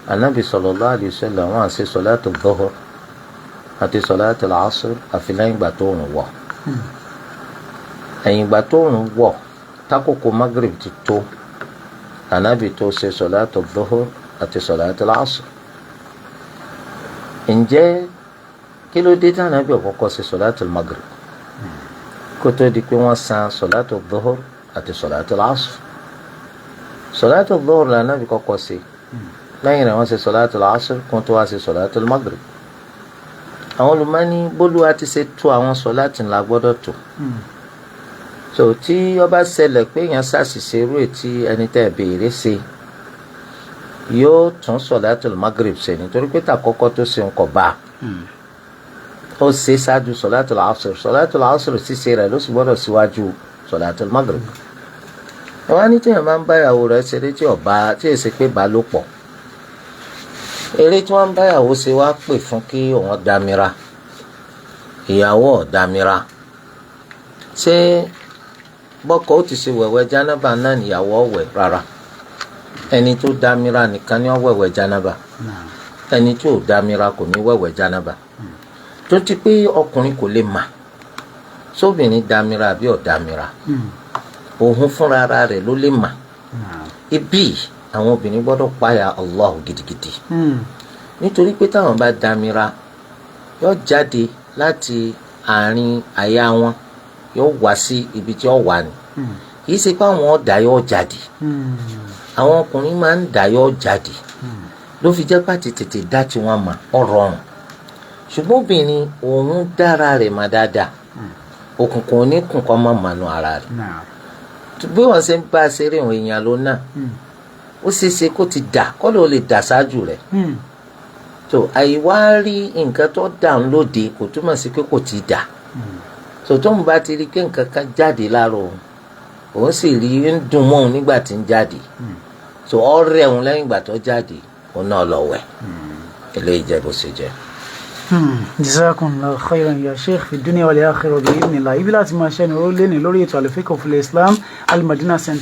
Anabi sallallahu alayhi wa sallam, wọ́n á ṣe sọláàtù dhuhr àti sọláàtù asr àfi lẹ́yìn ìgbà tó ń wọ̀. Ẹ̀yìn ìgbà tó ń wọ̀, tákòkò maghrib ti tó, Anabi tó ṣe sọláàtù dhuhr àti sọláàtù asr. Ǹjẹ́ kí ló dé tí Anabi ò kọ́kọ́ ṣe sọláàtù maghrib kó tó di pé wọ́n san sọláàtù dhuhr àti sọláàtù asr? Sọláàtù dhuhr la Anabi kọ́kọ́ ṣe, lẹ́yìn rẹ̀ wọ́n ṣe sọláàtù asr kó tó wá ṣe sọláàtù maghrib. Àwọn olùmọ́ni, bólúwa ti ṣe tó àwọn sọláàtì ńlá gbọ́dọ̀ tó. So tí ó bá ṣẹlẹ̀ pé èèyàn ṣàṣìṣe irú ètí ẹni tẹ́ ẹ béèrè ṣe, yóò tún sọláàtù magrib ṣe, nítorí pé tàkọ́kọ́ tó ṣe ń kọ̀ bá ó ṣe ṣáájú sọláàtù asr. Sọláàtù asr ṣíṣe rẹ̀ ló sì gbọ́dọ̀ síwájú sọláàtù magrib. Ẹ wá ní téèyàn máa ń bá ìyàwó rẹ̀ ṣeré tí ọba tí èsì pé bá ló pọ̀, eré tí wọ́n ń báyàwó ṣe wá pè fún kí òun damira, ìyàwó ọ̀ damira, ṣé bọ́kọ ó ti ṣe wẹ̀wẹ̀ jánábà náà níyàwó ọ̀wẹ̀? Rárá, ẹni tó damira nìkan ni ó wẹ̀wẹ̀ jánábà. Ẹni tí ò damira kò ní wẹ̀wẹ̀ jánábà. Tó ti pé ọkùnrin kò lè mà sóbìnrin damira àbí ò damira, òun fúnra ara rẹ̀ ló lè mà. Ibi àwọn obìnrin gbọ́dọ̀ páyà Allah gidigidi, nítorí pé táwọn bá damira, yóò jáde láti àárín àyà wọn, yóò wá sí ibi tí ó wà ní. Kì í ṣe pé àwọn ọ̀dà yóò jáde. Àwọn ọkùnrin máa ń dà, yóò jáde, ló fi jẹ́ pàtì tètè dá tiwọn mà ọ rọrùn. Ṣùgbọ́n obìnrin, òun dára rẹ̀ mà dáadáa, òkùnkùn oníkùn kọ́ mọ́ mànú ara rẹ̀. Bí wọ́n ṣe ń bá a ṣeré, òun èèyàn ló náà, ó ṣeé ṣe kó ti dà kọ́ ló lè dà ṣáájú rẹ̀. Tó àìwá rí nǹkan tó dà ń lóde kò túmọ̀ sí pé kò ti dà. Tó tóun bá ti rí pé nǹkan kan jáde lára òun, òun sì rí ń dùn mọ́ òun nígbà tí ń jáde, tó ọ̀rẹ́ òun lẹ́yìn ìgbà tó jáde, òun náà lọ wẹ̀. Eléyìí jẹ́ bó ṣe jẹ́. Jazakumullahu khairan ya Sheikh fi dunya wal akhirah bi idhnillah. Ibi láti máa ṣẹ́ni ó lé ní lórí ètò Al-Fiqh fil Islam, Al-Madina Center.